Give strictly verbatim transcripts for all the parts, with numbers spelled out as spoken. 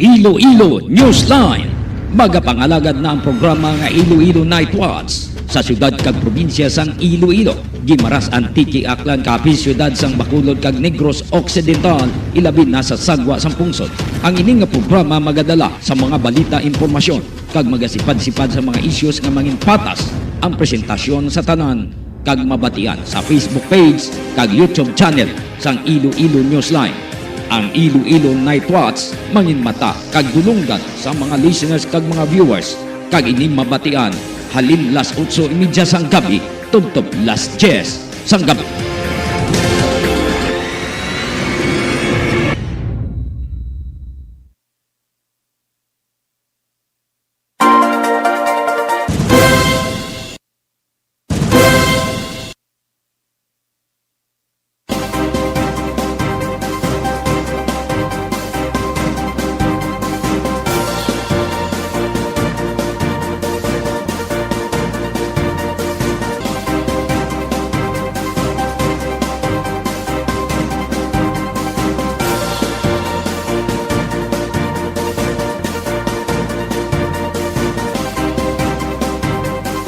Iloilo Newsline. Magapangalagad na ang programa nga Iloilo Night Watch sa siyudad kag probinsya sang Iloilo, Guimaras, Antique, Aklan, Capiz, siyudad sang Bacolod kag Negros Occidental, ilabi na sa sagwa sang pungsod. Ang ini nga programa magadala sa mga balita, impormasyon, kag magasipad-sipad sa mga issues nga mangin patas ang presentasyon sa tanan kag mabatian sa Facebook page kag YouTube channel sang Iloilo Newsline. Ang Iloilo Night Watch manginmata kag dulonggan sa mga listeners kag mga viewers, kag ini mabatian halin las otso y media sang gabi tubtob las diyes sang gabi.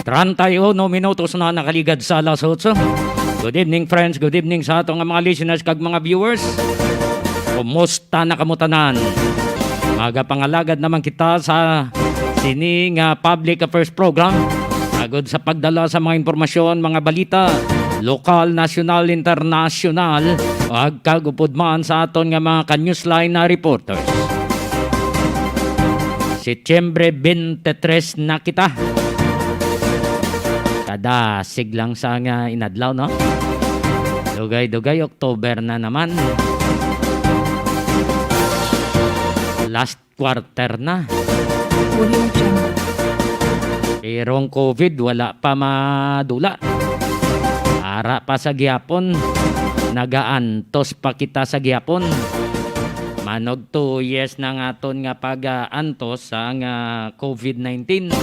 Treinta y uno minutos na nakaligad sa alas otso. Good evening, friends. Good evening sa ato nga mga listeners kag mga viewers. Kumusta na kamo tanan? Magapangalagad naman kita sa sini nga public affairs program agod sa pagdala sa mga impormasyon, mga balita, lokal, nasyonal, internasyonal, ag kag upod man sa aton nga mga ka-Newsline na reporters. Setyembre twenty-three na kita. Kada siglang sa nga inadlaw, no? Dugay-dugay, October na naman. Last quarter na. Audio Jungle. Pero ang covid, wala pa madula. Ara pa sa gihapon, nagaantos pa kita sa gihapon. Manog two years na nga aton nga pag-aantos sa nga covid nineteen.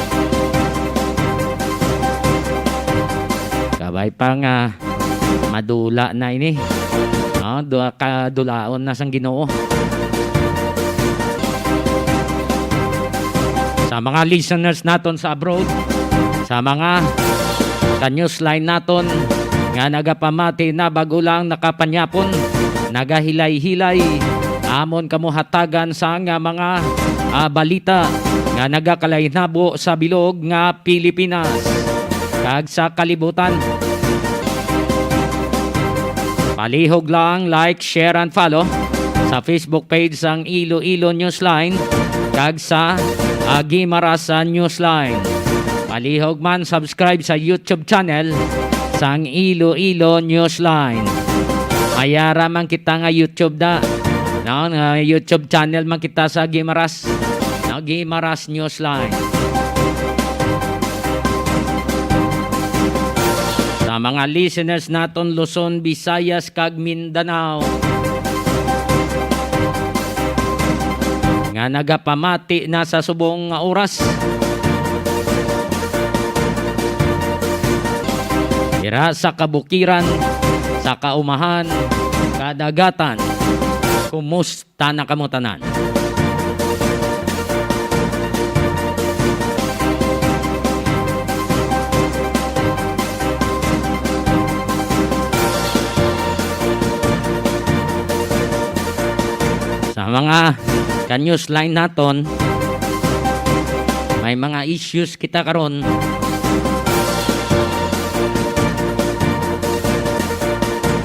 Kabay pa nga madula na ini. Ah, duha ka dulaon na sang Ginoo. Sa mga listeners naton sa abroad, sa mga ka-Newsline naton nga nagapamati na bag-o lang nakapanyapon, nagahilay-hilay, amon kamo hatagan sa nga mga, ah, balita nga nagakalainabo sa bilog nga Pilipinas kag sa kalibutan. Palihog lang, like, share, and follow sa Facebook page sang Iloilo Newsline kag sa, ah, Guimaras, ah, Newsline. Palihog man, subscribe sa YouTube channel sang Iloilo Newsline. May ara man kita nga YouTube da. No, nga YouTube channel man kita sa Guimaras. No, Guimaras Newsline. Sa mga listeners naton Luzon, Visayas, kag Mindanao nga nagapamati na sa subong nga oras, dira sa kabukiran, sa kaumahan, kadagatan, kumusta na kamo tanan? Sa mga ka-Newsline naton, may mga issues kita karon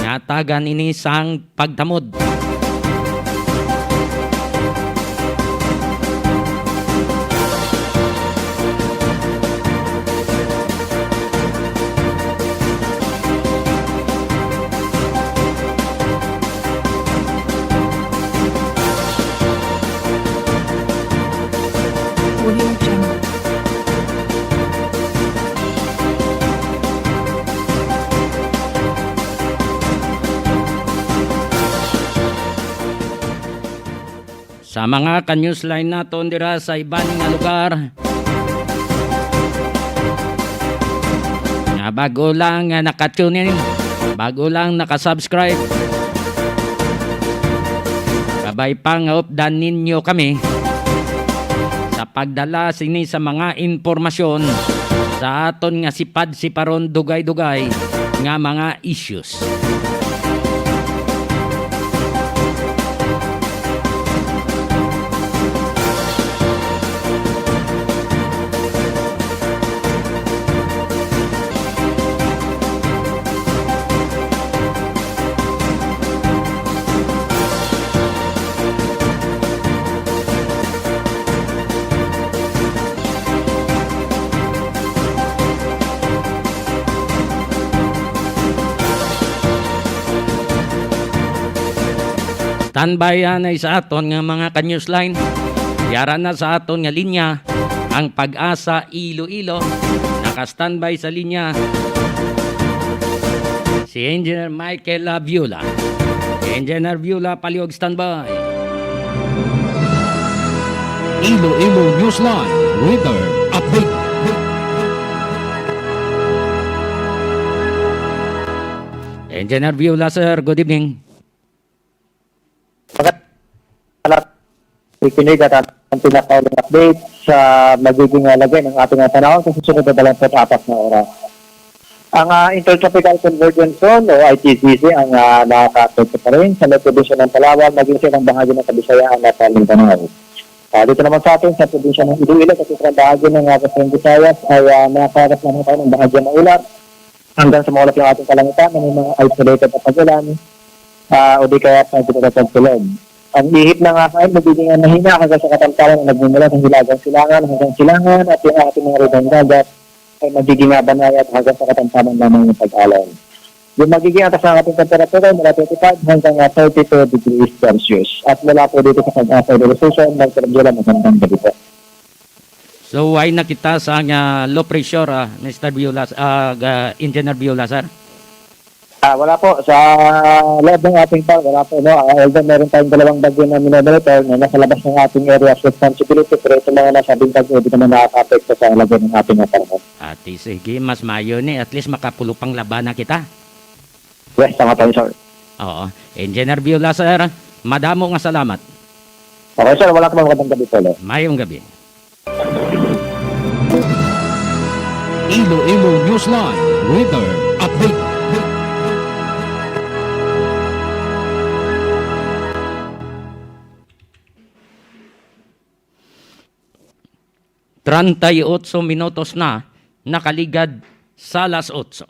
nga tagan ini sang pagtamod. Audio Jungle. Sa mga ka-Newsline naton dira sa iban nga lugar nga bag-o lang nga naka-tune in, bag-o lang naka-subscribe, kabay pa nga updan ninyo kami sa pagdala sini sa mga impormasyon sa aton nga sipad-siparon, dugay-dugay nga mga issues. Standby anay sa aton nga mga ka-newsline. Yara na sa aton nga linya ang Pag-asa Iloilo. Naka-standby sa linya si Engineer Michael, ah, Viola. Engineer Viola, palihog standby. Iloilo Newsline Weather Update. Engineer Viola, sir, good evening. Magat-, alat, ikinig at ang pinakauling update sa magiging, ah, lagay ng ating, ah, panahon sa susunod na dalawampu't apat na oras. Ang, ah, Intertropical Convergence Zone o I T C Z ang, ah, nakakaapekto pa rin sa may probinsya ng Palawan, maging sa ibang bahagi ng Kabisayaan at, ah, Mindanao. Ah, dito naman sa atin, sa probinsya ng Iloilo, sa ilang bahagi ng, ah, Western Visayas ay, ah, makakaharap naman tayo ng bahagyang maulap hanggang sa maulap yung ating kalangitan na may mga isolated na pag-ulan, ah, o di kaya pag-ulan ng tulog. Ang ihip ng, ah, ay magiging, ah, mahina hanggang sa katamtaman na nagmumula sa hilagang silangan hanggang silangan at yung ating mga ribang dagat ay magiging, ah, banayad hanggang sa katamtaman lamang yung pag-alon. Yung magiging antas ng ating temperatura ay mula twenty-five hanggang, ah, thirty-two degrees Celsius. At mula po dito sa Pag-asa Weather Station, magkaroon magandang gabi po. So, why na kita sa nga low pressure, ah, Mister Viola, ah, ga-, Engineer Viola, sir? Ah, wala po. Sa loob ng ating pa, wala po, no? Ah, although meron tayong dalawang bagyo na minomonitor na nasa labas ng ating area of responsibility, pero itong mga nasabing bagyo, hindi naman nakaka-apekto sa lagay ng ating apartment. Ati, sige, mas mayo ni. At least makapulupang laban na kita. Yes, tama tayo, sir. Oo. Engineer Viola, sir, madamo nga salamat. Okay, sir. Wala ka magandang gabi po, no? Mayong gabi. Iloilo Newsline Weather Update. Treinta y ocho minutos na nakaligad sa alas otso.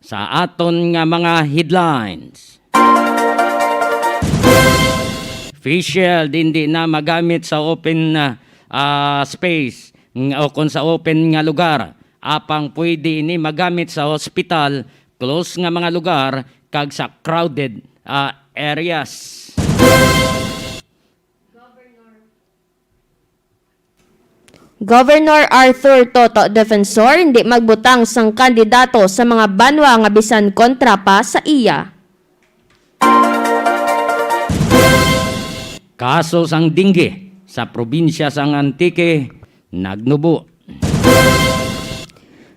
Sa aton nga mga headlines, face shield hindi na magamit sa open, ah, ah, space, ng, o kon sa open nga lugar. Apang pwede ini magamit sa hospital, close nga mga lugar, kag sa crowded, ah, areas. Governor Arthur Toto Defensor hindi magbutang sang kandidato sa mga banwa nga bisan kontra pa sa iya. Kaso sang dengue sa probinsya sang Antique nagnubo.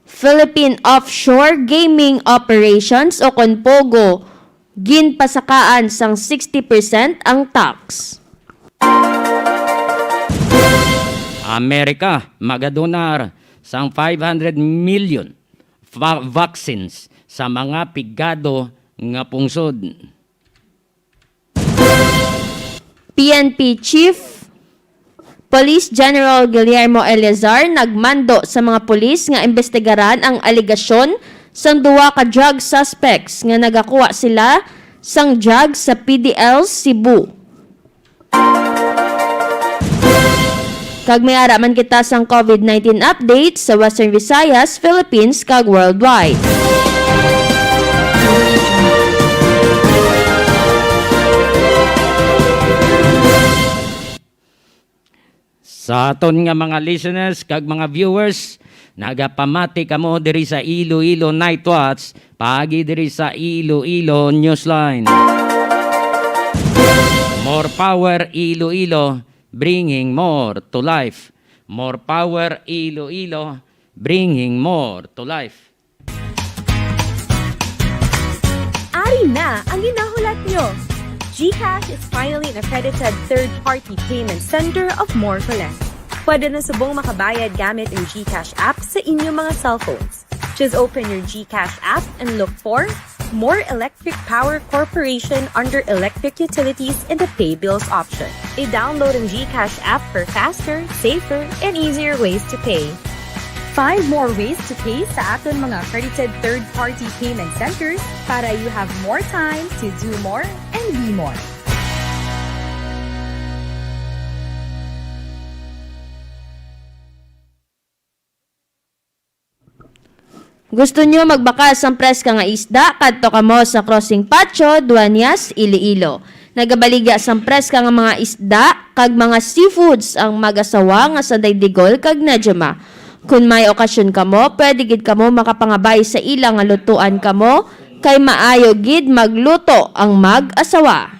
Philippine Offshore Gaming Operations o kon POGO ginpasakaan sang sixty percent ang tax. Amerika magadonar sang five hundred million va-, vaccines sa mga pigado nga pungsod. P N P Chief Police General Guillermo Eleazar nagmando sa mga pulis nga imbestigaran ang alegasyon sang duha ka drug suspects nga nagakuha sila sang drug sa P D L Cebu. Kag may ara man kita sang COVID nineteen update sa Western Visayas, Philippines, kag worldwide. Sa aton nga mga listeners kag mga viewers, nagapamati kamo diri sa Iloilo Night Watch, paagi diri sa Iloilo Newsline. More power, Iloilo, bringing more to life. More power, Iloilo, bringing more to life. na ang ginahulat nyo. GCash is finally an accredited third-party payment center of Morcolan. Pwede na subong makabayad gamit ang GCash app sa inyong mga cellphones. Just open your GCash app and look for More Electric Power Corporation under Electric Utilities in the Pay Bills option. I-download ang GCash app for faster, safer, and easier ways to pay. Find more ways to pay sa aton mga accredited third-party payment centers para you have more time to do more and be more. Gusto nyo magbakal sang preska nga isda? Kadto kamo sa Crossing Patio, Dueñas, Iloilo. Nagabaligya sang preska nga mga isda kag mga seafoods ang mag-asawa nga Sanday Digol kag Nejima. Kon may okasyon kamo, pwede gid kamo makapangabay sa ila nga lutuan kamo, kay maayo gid magluto ang mag-asawa.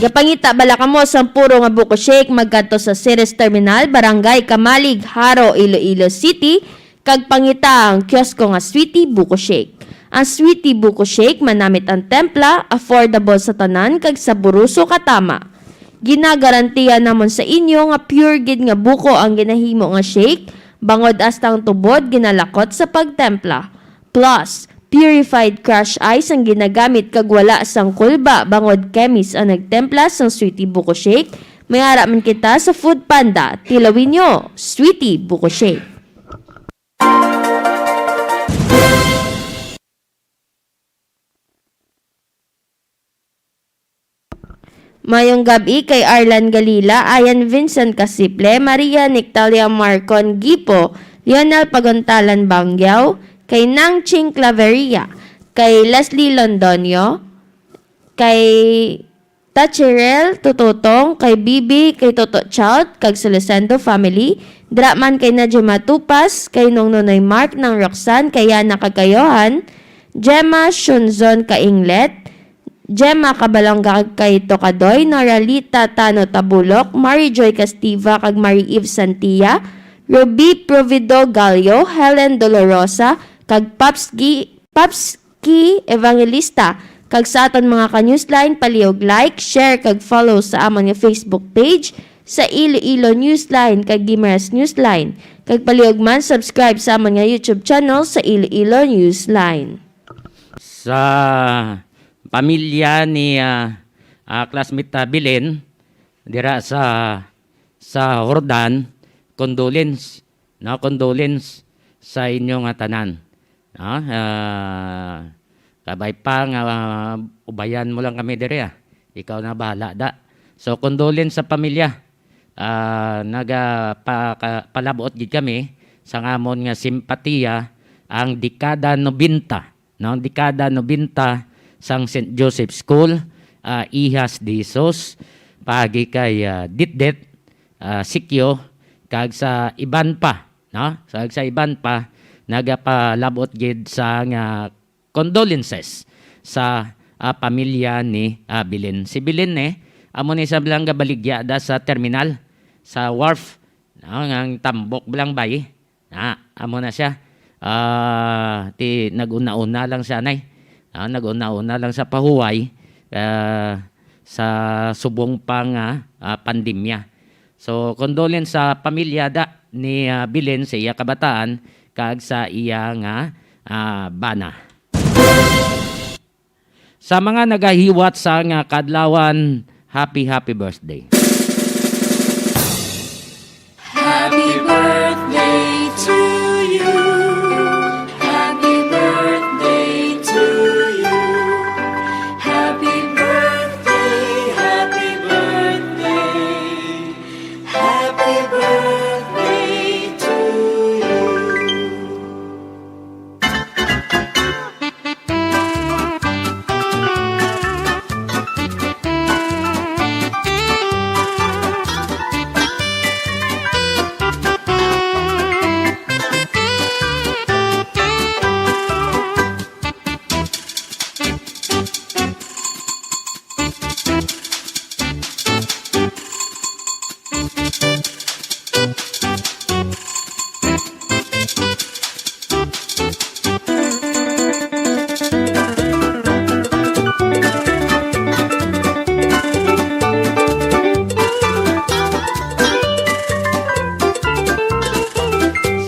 Gapangita bala kamo sang puro nga buko shake? Magkadto sa Ceres Terminal, Barangay Camalig, Jaro, Iloilo City, kag pangita ang kiosko nga Sweetie Buko Shake. Ang Sweetie Buko Shake manamit ang templa, affordable sa tanan, kag saboroso katama. Ginagarantiya namon sa inyo nga pure gid nga buko ang ginahimo nga shake, bangod hasta ang tubod ginalakot sa pagtempla. Plus, purified crush ice ang ginagamit kag wala sang kulba, bangod chemist ang nagtempla sang Sweetie Buko Shake. May ara man kita sa Food Panda. Tilawin nyo, Sweetie Buko Shake. Mayong gab-i kay Arlan Galila, Ayan Vincent Casiple, Maria Nictalia Marcon Gipo, Lionel Paguntalan Bangyaw, kay Nang Ching Claveria, kay Leslie Londonio, kay Tachirel Tututong, kay Bibi, kay Toto Chaut, kag Celesendo family, dira man kay Najima Tupas, kay Nong Nonoy Mark, Nang Roxanne, kay Yana Kagayohan, Gemma Shunzon Kainglet, Gemma Cabalonga kay Tokadoy, Noralita Tano Tabulok, Mary Joy Castiva kag Mary Eve Santia, Ruby Provido Gallo, Helen Dolorosa, kag Paps Gi-, Paps Ki Evangelista. Kag sa aton mga ka-Newsline, palihog like, share, kag follow sa amon nga Facebook page sa Iloilo Newsline kag Guimaras Newsline. Kag palihog man subscribe sa amon nga YouTube channel sa Iloilo Newsline. Sa pamilya ni, ah, ah, classmate, ah, Belen, dira sa, sa Jordan, condolence, no? Condolence sa inyo nga tanan. No? Ah, kabay pa nga, ah, ubayan mo lang kami diri, ah. Ikaw na bahala, da. So, condolence sa pamilya. Ah, naga-, pa-, ka-, palabot gid kami sa amon nga simpatiya ang dekada nobenta, no? Dekada nobenta sang Saint Joseph School, ah, Hijas de Jesus, paagi kay, ah, Ditdet, ah, Sikyo, kag sa iban pa, no? Kag sa iban pa, nagapalabot gid sa nga condolences sa, ah, pamilya ni, ah, Belen. Si Belen, eh, amo ni sa lang gabaligya da sa terminal, sa wharf, no? Nga ang tambok lang bay. Na, amo na siya. Ah, ti, nag-una-una lang siya, nay. Ah, nag-una-una lang sa pahuway, ah, sa subong pa nga, ah, pandemya. So, condolence sa pamilya da ni, ah, Belen sa iya kabataan kag sa iya nga, ah, bana. Sa mga nagahiwat sa nga kadlawan, happy, happy birthday. Happy birthday to you. Happy birthday to you. Happy birthday, happy birthday, happy birthday to you.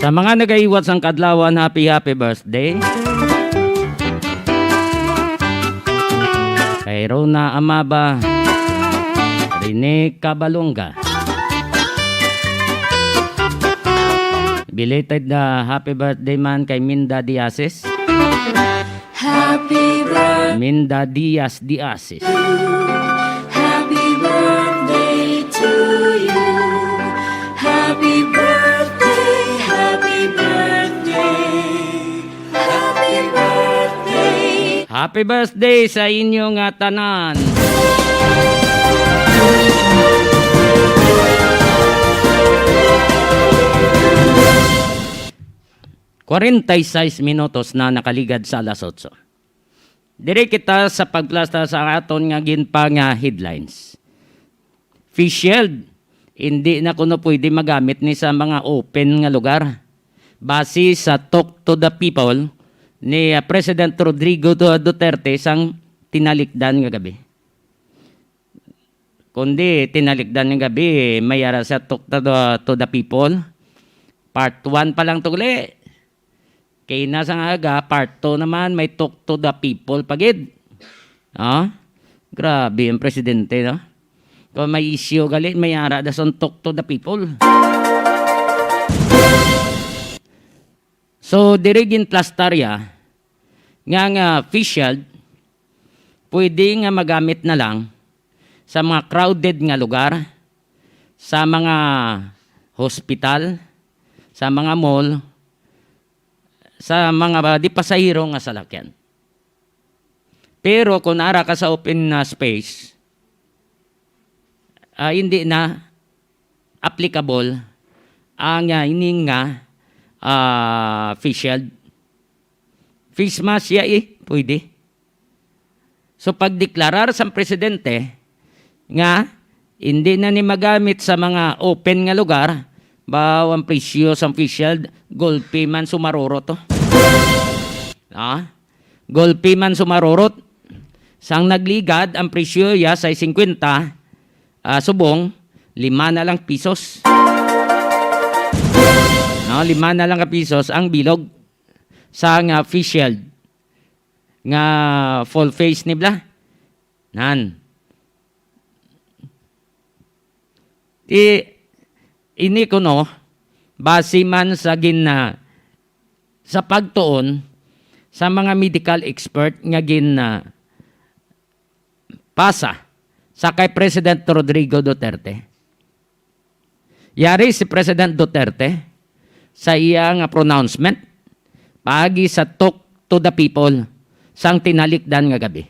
Sa mga nagaiwat sang kadlawan, happy, happy birthday. Kay Rona Amaba, Rene Cabalonga. Belated na happy birthday man kay Minda Diasis. Happy birthday. Minda Diaz Diasis. Happy birthday to you. Happy birthday, happy birthday, happy birthday. Happy birthday sa inyo nga tanan. Kwarenta y seis minutos na nakaligad sa alas otso. Diri kita sa pagplasta sa aton nga ginpa nga headlines. Face shield, hindi na kuno pwede magamit ni sa mga open nga lugar. Base sa Talk to the People ni, ah, President Rodrigo Du-, Duterte sang tinalikdan nga gabi. Kundi tinalikdan nga gabi, may ara sa Talk to the, to the People. Part one pa lang to gali. Kay na sang aga, part two naman, may Talk to the People pa gid. Ah? Grabe ang presidente, no? Kung may issue gali, may ara da sang Talk to the People. So, diri ginplastarya nga, nga face shield, pwede nga magamit na lang sa mga crowded nga lugar, sa mga hospital, sa mga mall, sa mga ba, di pasahero nga salakyan. Pero kung ara ka sa open na space, ah, hindi na applicable ang, ah, ining nga, ah, face shield. Face mask siya eh, pwede. So, pagdeklarar sang presidente nga hindi na ni magamit sa mga open nga lugar, baw ang presyo sang face shield, gulpi man sumarurot to. Ah? Gulpi man sumarurot. Sang nagligad, ang presyo ya sa singkwenta, ah, subong, lima na lang pisos. No, lima na lang ka pisos ang bilog sa nga face shield nga full face ni bla. Nan. Ti, ini kuno, base man sa gin-, ah, sa pagtuon sa mga medical expert nga gin-, ah, pasa sa kay President Rodrigo Duterte. Yari si President Duterte sa iya nga pronouncement paagi sa Talk to the People sang tinalikdan nga gabi.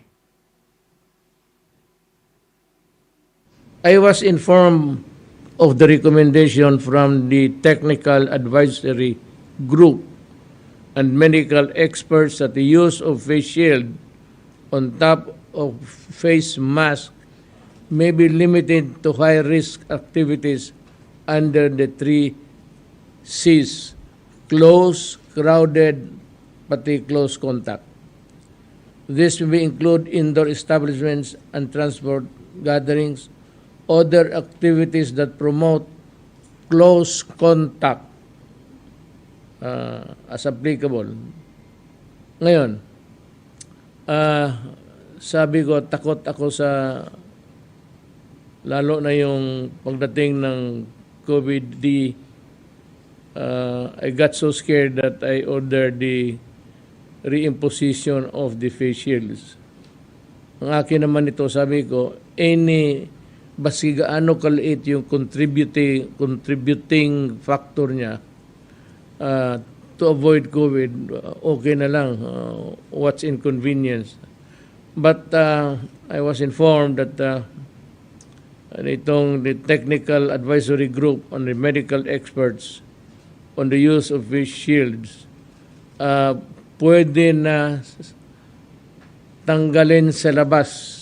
I was informed of the recommendation from the technical advisory group and medical experts that the use of face shield on top of face mask may be limited to high-risk activities under the three Cs, close, crowded, pati close contact. This may include indoor establishments and transport gatherings, other activities that promote close contact, uh, as applicable. Ngayon, ah, sabi ko, takot ako sa, lalo na yung pagdating ng COVID, di, ah, I got so scared that I ordered the reimposition of the face shields. Ang akin naman ito, sabi ko, any, baski gaano kaliit yung contributing, contributing factor niya, ah, to avoid COVID, ah, okay na lang, ah, what's inconvenience. But, ah, I was informed that, ah, itong the technical advisory group on the medical experts on the use of face shields, ah, pwede na tanggalin sa labas.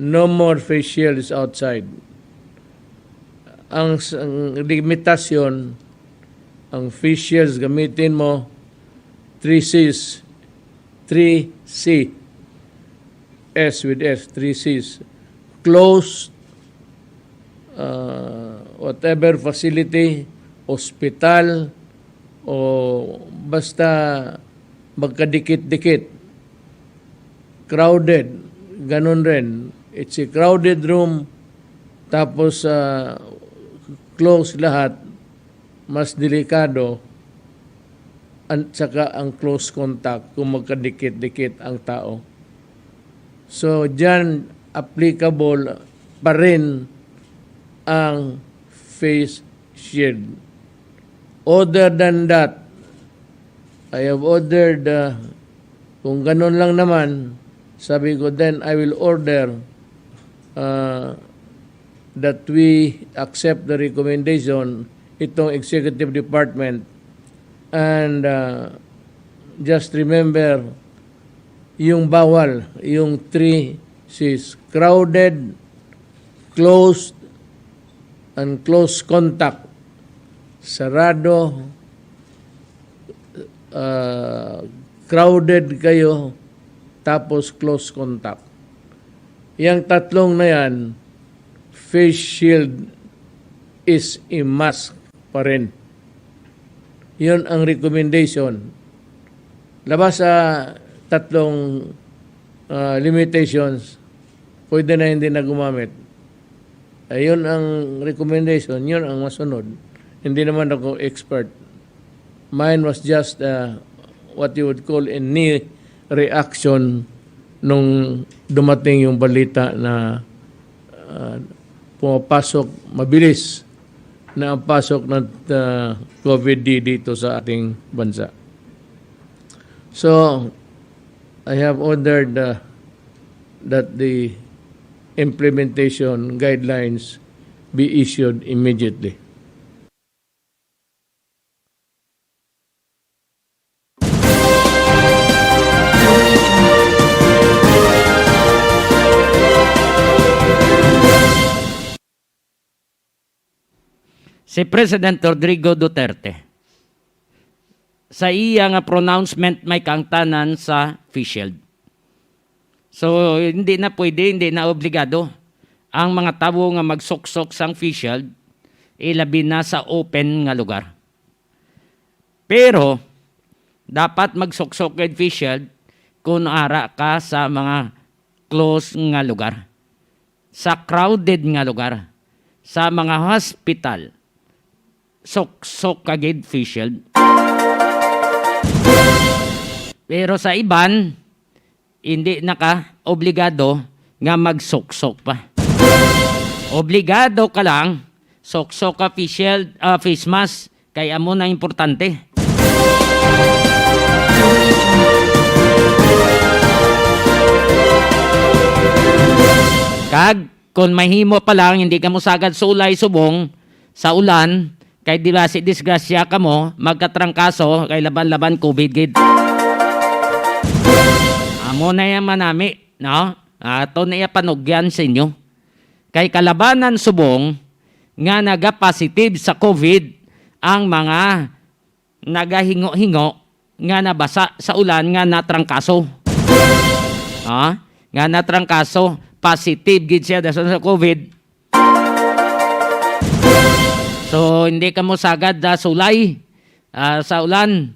No more face shields outside. Ang, ang limitasyon, ang face shields gamitin mo, three Cs, three C, S with S, three Cs. Closed, uh, whatever facility, ospital, o basta magkadikit-dikit, crowded, ganun rin. It's a crowded room, tapos, ah, close lahat, mas delikado, at saka ang close contact kung magkadikit-dikit ang tao. So, diyan applicable pa rin ang face shield. Other than that, I have ordered, uh, kung ganun lang naman, sabi ko, then I will order, uh, that we accept the recommendation itong executive department. And, uh, just remember, yung bawal, yung three C's, crowded, closed, and close contact. Sarado, uh, crowded kayo, tapos close contact. Yang tatlong na yan, face shield is a must pa rin. Yun ang recommendation. Labas sa tatlong, ah, limitations, pwede na hindi na gumamit. Ayun ang recommendation, yun ang masunod. Hindi naman ako expert. Mine was just, uh, what you would call a knee reaction nung dumating yung balita na, uh, pumapasok mabilis na ang pasok ng, uh, COVID di-, dito sa ating bansa. So, I have ordered, uh, that the implementation guidelines be issued immediately. Si President Rodrigo Duterte, sa iya nga pronouncement, may kaangtanan sa face shield. So, hindi na pwede, hindi na obligado ang mga tawo nga magsuksok sang face shield, ilabi na sa open nga lugar. Pero, dapat magsuksok gid face shield kung ara ka sa mga close nga lugar, sa crowded nga lugar, sa mga hospital, suksok ka gid face shield. Pero sa iban, hindi na ka obligado nga magsuksok pa. Obligado ka lang suksok ka face shield, ah, face mask, kay amo na importante. Kag kon mahimo pa lang, hindi ka mo sagad sulay subong sa ulan, kay di ba si disgrasya ka mo, magkatrangkaso, kay laban-laban COVID gid. Amo na yan manami, no? Ato na iya panugyan sa inyo. Kay kalabanan subong nga nagapositive sa COVID ang mga nagahingo-hingo nga nabasa sa ulan nga natrangkaso. Ha? Nga natrangkaso, positive gid siya dason sa COVID. So, hindi ka mo sagad, ah, sulay, ah, sa ulan.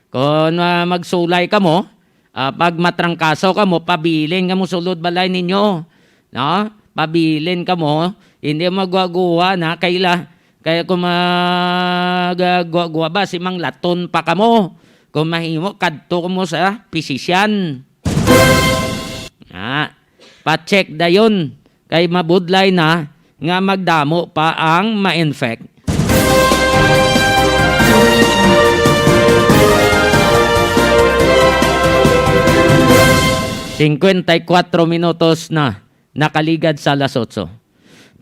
Kung, ah, magsulay ka mo, ah, pag matrangkaso ka mo, pabilin ka mo sulod balay ninyo. No? Pabilin ka mo, hindi magwa-guwa na kaila. Kaya kung magwa-guwa ba, si manglaton pa ka mo. Kung mahimo, kadto ka mo sa pisisyan. Ah, pa-check dayon. Kay mabudlay na nga magdamo pa ang ma-infect. Singkwenta y kuwatro minutos na nakaligad sa alas otso.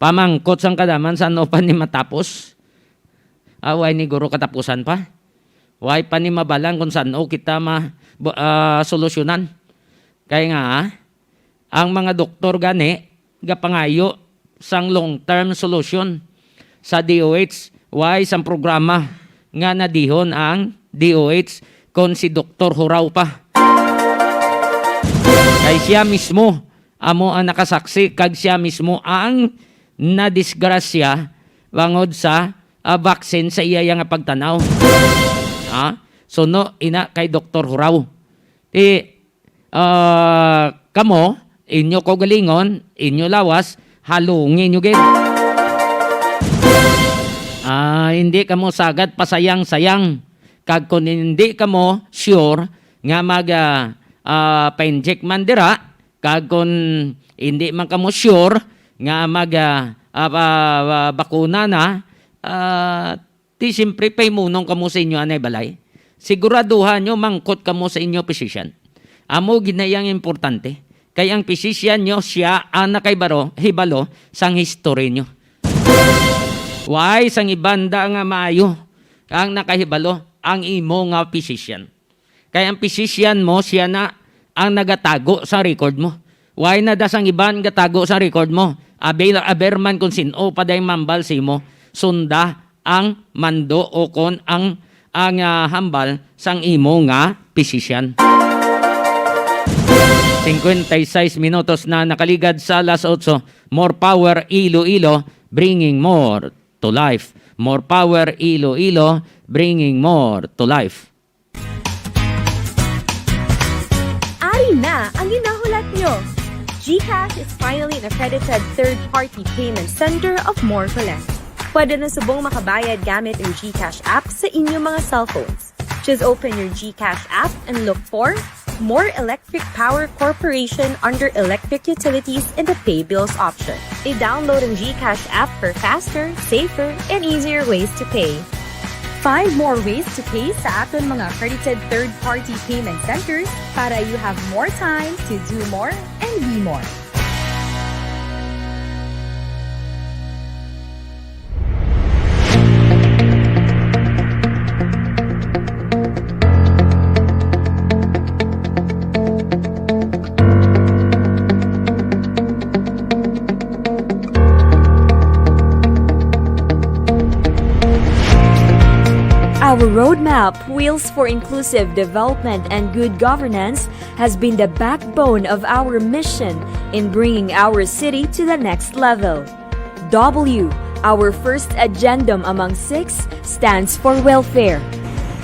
Pamangkot sang kadaman, san-o pa ni matapos? Ah, way ni guro katapusan pa? Way pa ni mabalang kung san-o kita ma-, bu-, ah, solusyonan? Kay nga, ang mga doktor gani gapangayo sang long-term solution sa D O H. Way sang programa nga nadihon ang D O H kon si Doktor Huraw pa. Kay siya mismo amo ang nakasaksi, kag siya mismo ang nadisgrasya bangod sa ah, vaccine sa iya nga pagtanaw. Ha? Suno ina kay Doktor Huraw. Ti, ah, kamo, inyo kaugalingon, inyo lawas, halungi nyo gid. Ah, hindi kamo sagad pasayang-sayang. Kag kung hindi kamo sure nga mag, ah, ah, pa-inject man dira, kag kung hindi man kamo sure nga mag, ah, ah, ah, ah, bakuna na, ah, Ti siyempre, pahimunong kamo sa inyo anay balay. Siguraduha nyo mangkot kamo sa inyo physician. Amo gid na iyang importante. Kay ang physician nyo, siya ang nakaibaro, hibalo sang history nyo. Why sang ibanda nga maayo ang nakahibalo ang imo nga physician? Kay ang physician mo, siya na ang nagatago sa record mo. Why na da sang iban gatago sa record mo? Abi, aber man kung sin-o pa day mambal sa imo. Sunda ang mando o kon ang, ang, ah, hambal sang imo nga physician. Cincuenta y seis minutos na nakaligad sa alas otso. More power, Iloilo, bringing more to life. More power, Iloilo, bringing more to life. Ari na ang ginahulat nyo! GCash is finally an accredited third-party payment center of Morcoles. Pwede na subong makabayad gamit ang GCash app sa inyo mga cellphones. Just open your GCash app and look for More Electric Power Corporation under Electric Utilities in the Pay Bills option. I-download ang GCash app for faster, safer, and easier ways to pay. Find more ways to pay sa aton mga accredited third-party payment centers para you have more time to do more and be more. Our roadmap, Wheels for Inclusive Development and Good Governance, has been the backbone of our mission in bringing our city to the next level. W, our first agendum among six, stands for welfare.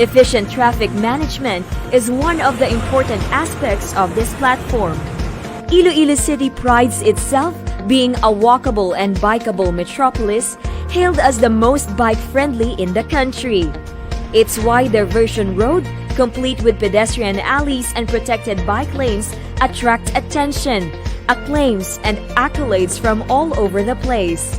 Efficient traffic management is one of the important aspects of this platform. Iloilo City prides itself being a walkable and bikeable metropolis, hailed as the most bike-friendly in the country. Its wide diversion road, complete with pedestrian alleys and protected bike lanes, attract attention, acclaims, and accolades from all over the place.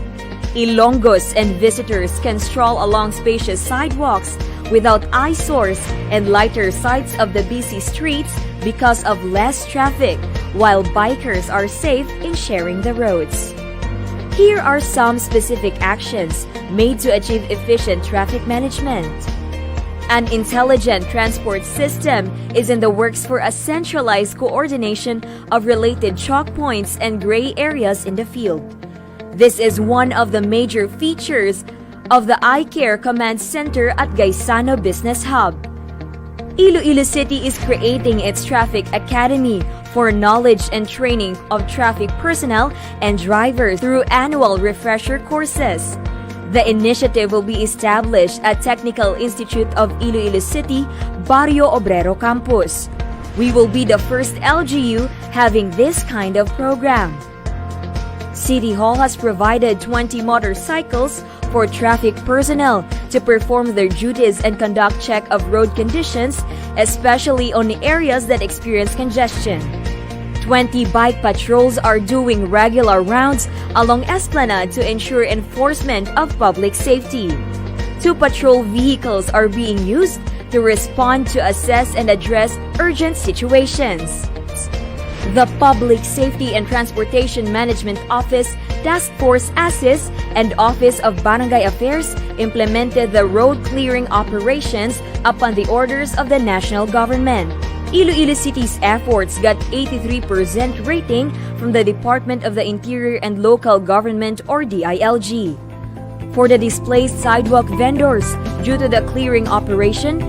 Ilonggos and visitors can stroll along spacious sidewalks without eyesores and lighter sides of the busy streets because of less traffic, while bikers are safe in sharing the roads. Here are some specific actions made to achieve efficient traffic management. An intelligent transport system is in the works for a centralized coordination of related choke points and gray areas in the field. This is one of the major features of the iCare Command Center at Gaisano Business Hub. Iloilo City is creating its Traffic Academy for knowledge and training of traffic personnel and drivers through annual refresher courses. The initiative will be established at Technical Institute of Iloilo City, Barrio Obrero Campus. We will be the first L G U having this kind of program. City Hall has provided twenty motorcycles for traffic personnel to perform their duties and conduct check of road conditions, especially on areas that experience congestion. Twenty bike patrols are doing regular rounds along Esplanade to ensure enforcement of public safety. Two patrol vehicles are being used to respond to, assess, and address urgent situations. The Public Safety and Transportation Management Office, Task Force ASIS, and Office of Barangay Affairs implemented the road clearing operations upon the orders of the national government. Iloilo City's efforts got eighty-three percent rating from the Department of the Interior and Local Government, or D I L G. For the displaced sidewalk vendors, due to the clearing operation,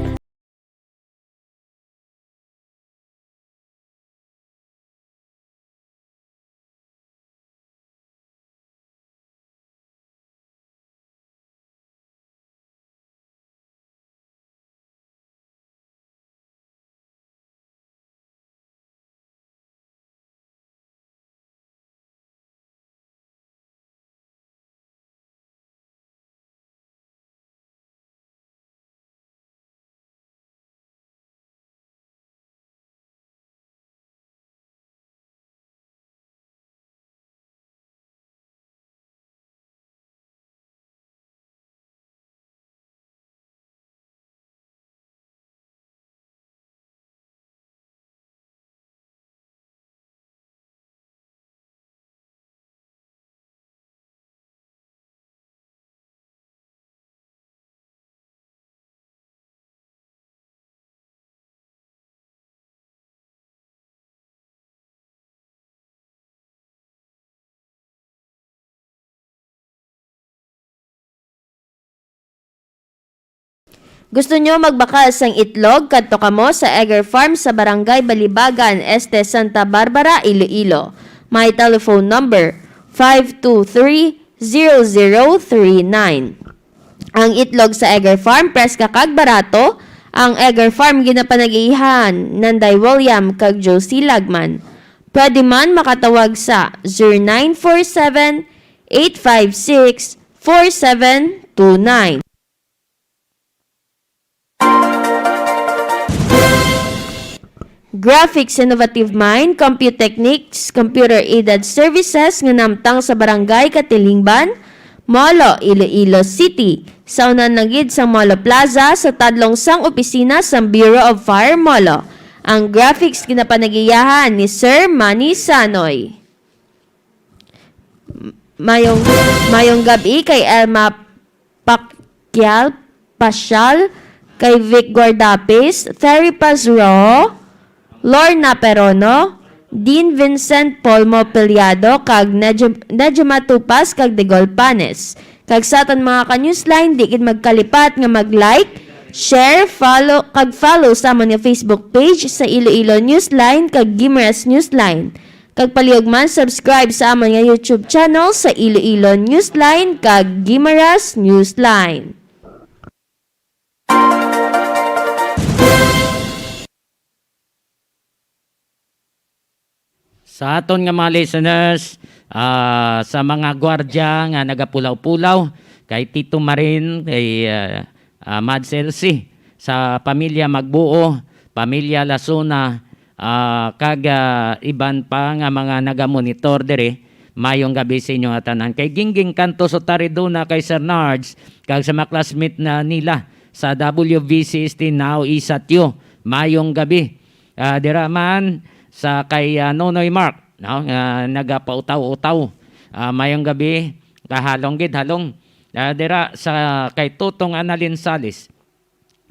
Gusto nyo magbakal sang itlog? Kadto kamo sa Egger Farm sa Barangay Balibagan, Este, Santa Barbara, Iloilo. May telephone number, five two three, zero zero three nine. Ang itlog sa Egger Farm, preska kag barato. Ang Egger Farm, ginapanag-iihan Nanday William kag Josie Lagman. Pwede man makatawag sa zero nine four seven, eight five six, four seven two nine. Graphics Innovative Mind, Computechnics, Computer Aided Services nga namtang sa Barangay Katilingban, Molo, Iloilo City. Sa unan na gid sang Molo Plaza, sa tadlong sang opisina sang Bureau of Fire, Molo. Ang graphics ginapanag-iyahan ni Sir Manny Sanoy. Mayong, mayong gabi kay Elma Pakyal Pasyal, kay Vic Guardapis, Terry Pazro, Lorna Perono, Dean Vincent Polmo Piliado, kag Nejum-, Nejuma Tupas, kag Digol Panes. Kag sa aton mga ka-Newsline, di gid magkalipat nga mag-like, share, follow, kag follow sa amon nga Facebook page sa Iloilo Newsline kag Guimaras Newsline. Kag palihog man, subscribe sa amon nga YouTube channel sa Iloilo Newsline kag Guimaras Newsline. Sa aton nga mga listeners, ah, sa mga gwardya nga nagapulaw-pulaw, kay Tito Marin, kay, ah, ah, Mads Elsie, sa pamilya Magbuo, pamilya Lasuna, ah, kag, ah, iban pa nga mga nagamonitor diri, mayong gabi sa inyo nga tanan. Kay Gingging Cantos Otariduna, kay Sir Nards, kag sa mga classmate na nila sa W V C S T Now Isatyo, mayong gabi. Ah, dira man sa kay, ah, Nonoy Mark, no, nga nagapautaw-utaw. Ah, mayong gabi, kahalong gid, halong. Ah, dira sa kay Tutong Annalyn Salis,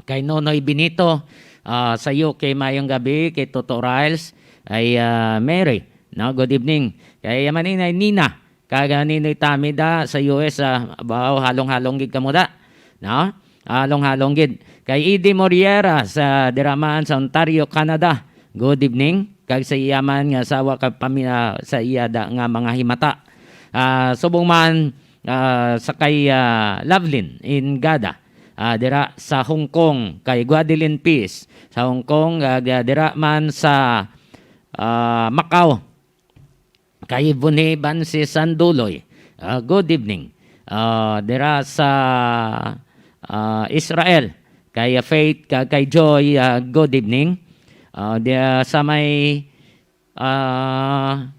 kay Nonoy Benito, ah, sa U K, mayong gabi, kay Toto Riles, ay, ah, Mary, no, good evening. Kay Maninay Nina, kag, ah, Ninoy Tamida sa U S, ah, abaw, halong-halong gid kamo da, no? Halong-halong gid. Kay Eddie Moriera sa dira man sa Ontario, Canada, good evening. Kag sa iya man nga asawa kag pamilya, sa iya da nga mga himata. Ah, subong man, ah, sa kay, ah, Lovelyn Ingada, ah, dira sa Hong Kong, kay Guadeline Peace sa Hong Kong, ah, ga-, dira man sa, ah, Macau, kay Ivone Bansi Sanduloy, ah, good evening. Ah, dira sa, ah, Israel, kay Faith, ka-, kay Joy, ah, good evening. Ah, di, ah, sa may, ah,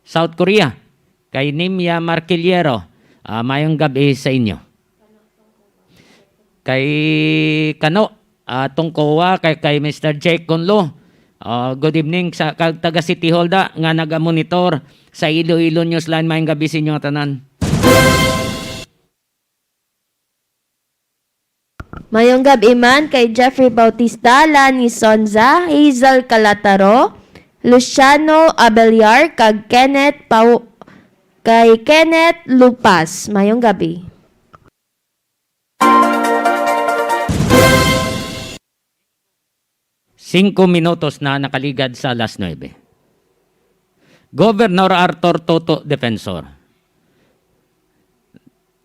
South Korea, kay Nimya Marquillero, ah, mayong gabi sa inyo. Kay Kano, ah, Tungkoa, kay, kay Mister Jake Gunlo. Ah, good evening sa kag taga City Hall da nga naga-monitor sa Iloilo Newsline. Mayong gabi sa inyo nga tanan. Mayong gabi man kay Jeffrey Bautista, Lani Sonza, Hazel Calataro, Luciano Abeliar, kag Kenneth Pau-, kay Kenneth Lupas. Mayong gabi. Singko minutos na nakaligad sa alas nuebe. Governor Arthur Toto Defensor,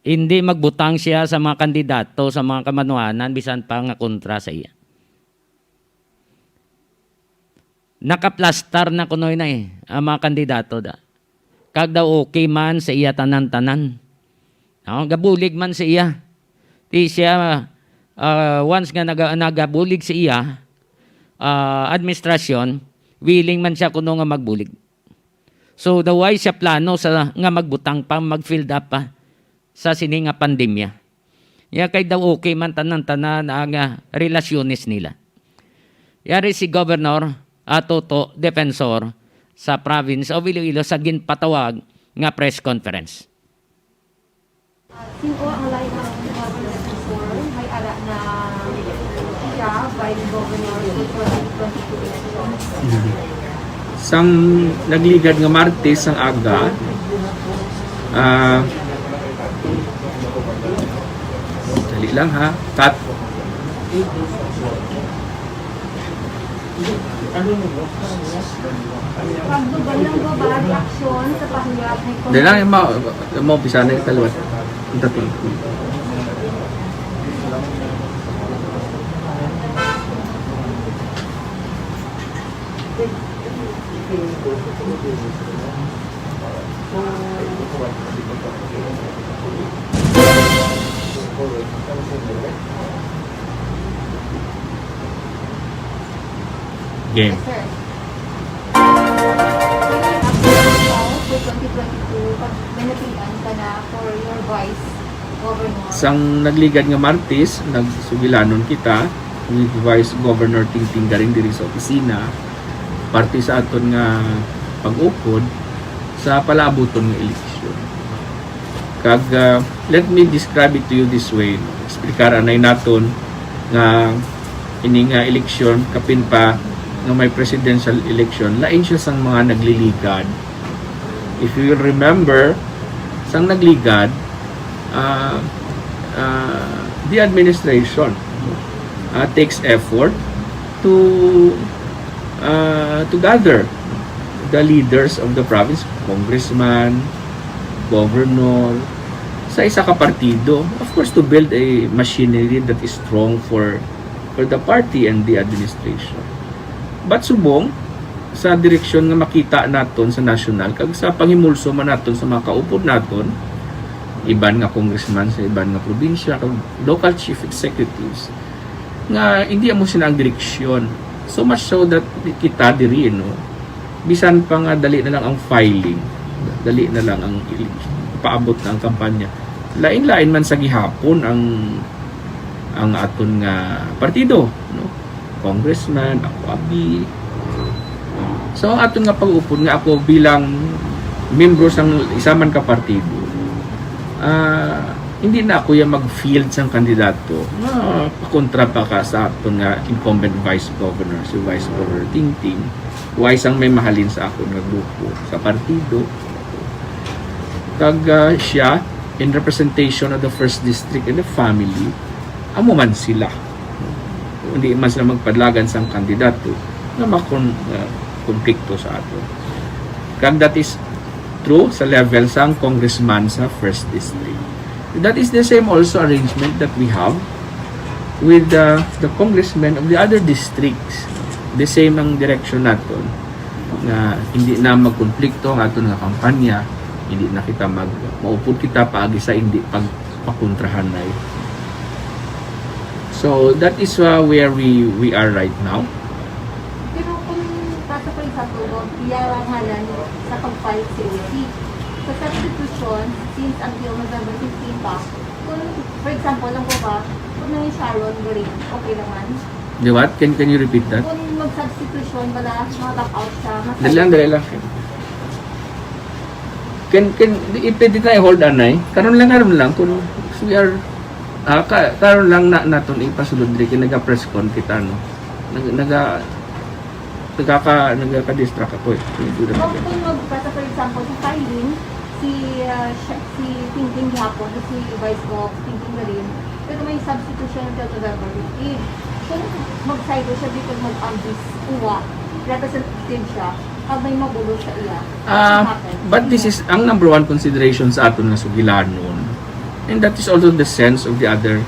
hindi magbutang siya sa mga kandidato sa mga kamanuhanan bisan pa nga kontra sa iya. Nakaplastar na kuno na, eh, ang mga kandidato da. Kag daw okay man sa iya tanan-tanan. No? Gabulig man sa iya. Di siya, ah, once nga naga-, nagabulig sa iya, ah, administrasyon, willing man siya kuno nga magbulig. So, daw ay siya plano sa, nga magbutang pa, mag-field up pa sa sini nga pandemya. Ya kay daw okay man tanan-tanan ang, ah, relasyones nila. Yari si Governor, ah, Toto Defensor sa province of Iloilo sa ginpatawag nga press conference. Sino ang layo ng Governor Defensor? May ara na siya by the Governor for twenty twenty-two election. Sang nagligad nga Martes sang aga, ah, dali lang ha, cut. Pagdugang lang ba, ba reaksyon sa pahayag ni Dali lang, Congress- ma-, maumpisa na yung kaliwat. Ang tatlo. Game. Yes, sir. Sa twenty twenty-two, pag may napian ka na for your vice governor. Sang nagligad nga Martes, nagsugilanon kita ni Vice Governor Tingting Garin diri sa opisina, parte sa aton nga pag-upod sa palaabuton nga eleksyon. Kag, ah, let me describe it to you this way. Explicar anay naton nga ini nga eleksyon, kapin pa nga may presidential election, lain siya sang mga nagliligad. If you will remember, sang nagligad, ah, ah, the administration, ah, takes effort to, ah, to gather the leaders of the province, congressman, governor, sa isa ka partido. Of course, to build a machinery that is strong for, for the party and the administration. But subong, sa direksyon nga makita naton sa national, kag sa panghimulso man naton sa mga kaupod naton, iban nga congressman sa iban nga probinsya, kag local chief executives, nga hindi amo sila ang direksyon. So much so that kita diri, no, bisan pa nga dali na lang ang filing, dali na lang ang ili-, paabot na ang kampanya. Lain-lain man sa gihapon ang, ang aton nga partido, no? Congressman, ako abi. So, ang aton nga pag-upod nga ako bilang membro sang isa man ka partido, ah, hindi na ako yung mag-field sang kandidato nga pakontra pa ka sa aton nga incumbent vice governor, si Vice Governor Tingting. Why sang may mahalin sa akon nga grupo, sa partido? Kag, ah, siya, in representation of the first district and the family, amo man sila. Hindi man sila magpadlagan sang kandidato nga makon-, ah, konflikto sa ato. Kag that is true sa level sang congressman sa first district. That is the same also arrangement that we have with the, the congressmen of the other districts. The same ang direksyon naton, nga hindi na magkonflikto ang aton nga kampanya, hindi na kita mag-, maupod kita paagi sa hindi pagpakontrahanay. So, that is, uh, where we, we are right now. Pero kung kaso, for example, no, iya ang ngalan sa pag-file sa C O C, sa substitution, since until November fifteen pa, kung, for example, lang po ba, kung nangin Sharon Garin, okay naman? The what? Can, can you repeat that? Kung mag-substitution, bala, mga back out siya, mas Dali lang, dali lang. Can, can, di, pwede na i-hold anay. Karon lang, karon lang. Kung we are, ah, ka-, karon lang na, naton ipasulod diri kay naga-press con kita, no? Nag-, naga-, nagaka-, nagaka-distract ako eh. Hindi ko na Kung, kung mag-, basta, for example, sa filing, si, ah, siya, si Tingting gihapon, si Vice Gov Tingting Garin, pero may substitution until November fifteen. Kung mag-side siya, di pag mag-ambis, uwa, representative siya, pag may mabulo sa iya. Ah, What happens? But this is ang number one consideration sa aton nga sugilanon. And that is also the sense of the other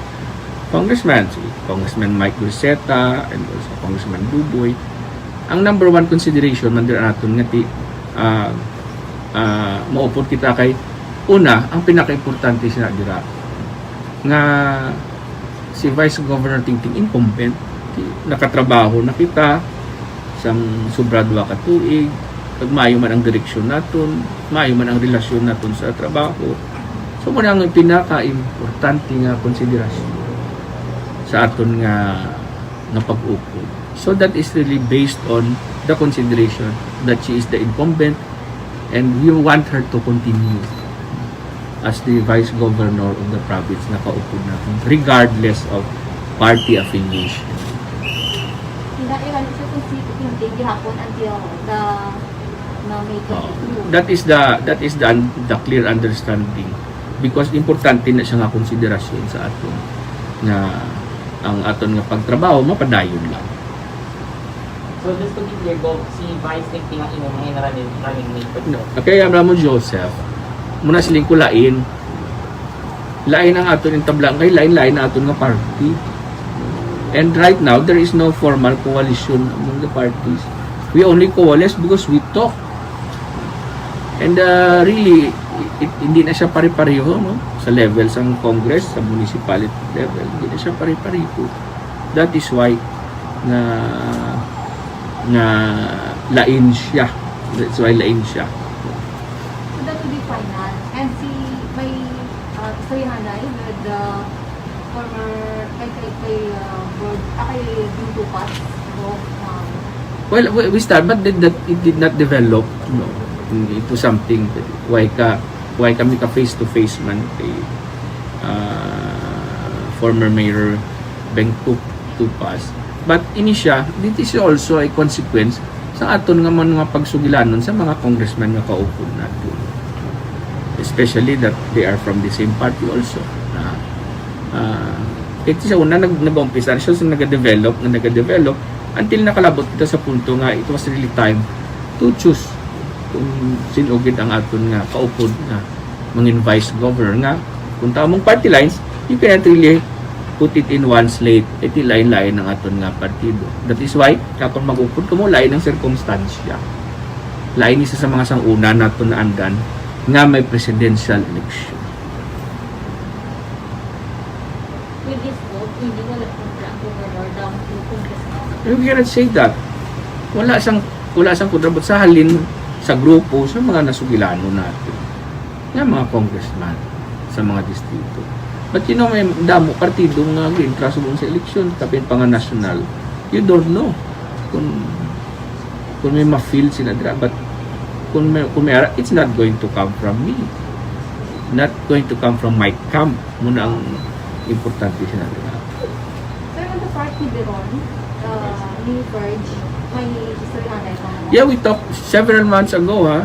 congressman, si Congressman Mike Gurceta and also Congressman Duboy. Ang number one consideration man dira naton nga ti, ah, ah, maupod kita kay, una, ang pinakaimportante siya dira nga si Vice Governor Tingting incumbent, ti-, nakatrabaho na kita sang sobra duha ka tuig, kag maayo man ang direksyon naton, maayo man ang relasyon naton sa trabaho. So, mao na ang pinakaimportante nga konsiderasyon sa aton nga, nga pag-upod. So, that is really based on the consideration that she is the incumbent and we want her to continue as the vice governor of the province nga kaupod naton, regardless of party affiliation. Hindi, eh, ano siya kung si Tingting gihapon until the, na May Oo. twenty-two. That is the, that is the un-, the clear understanding. Because importante na siya nga konsiderasyon sa aton nga, ang aton nga pagtrabaho mapadayon lang. So just to be clear, Gov, si Vice Lingping ang imong mga running, running mate for No, kay Abramo Joseph, muna siling ko lain. Lain ang aton intablaan kay lain-lain ang aton nga party. And right now, there is no formal coalition among the parties. We only coalesce because we talk. And uh, really, it, hindi na siya pare-pareho, no? Sa level sang Congress, sa municipality level, hindi na siya pare-pareho. That is why na na lain siya. That's why lain siya. So that will be final. And si may uh, istoryahanay with the former kay kay kay uh, board ah, kay Bing Tupas of um, Well, we, we start, but did that it did not develop, no, into something. Why ka why kami ka face to face man kay uh, former Mayor Beng Tup- Tupas. But ini siya, this is also a consequence sa aton nga mga pagsugilanon sa mga congressman nga kaupod nato, especially that they are from the same party also. Na uh, ito sa una nag nag-umpisa siya sa nag-develop nga nag-develop until nakalabot kita sa punto nga it was really time to choose kung sin-o gid ang aton nga kaupod nga mangin vice governor nga kung tama mong party lines, you cannot really put it in one slate. Iti lain-lain ang aton nga partido. That is why, kapag mag-upod kamo, lain ang sirkumstansya. Lain isa sa mga sanguna nato naandan nga may presidential election. With this vote, hindi wala kontra ang governor down to congressman. You cannot say that. Wala sang wala sang kontra, but sa halin sa grupo sa mga nasugilanon natin nga mga congressman sa mga distrito. But you know, may damo partido nga gintra subong sa eleksyon, kapin pa nga national. You don't know kung kung may ma-feel sila dira, but kung may, kung may ara, it's not going to come from me. Not going to come from my camp. Muna ang importante sila dira. Sir, on the part ni Veron, uh, ni Verge, may istoryahan kayo mga Yeah, we talked several months ago, ha,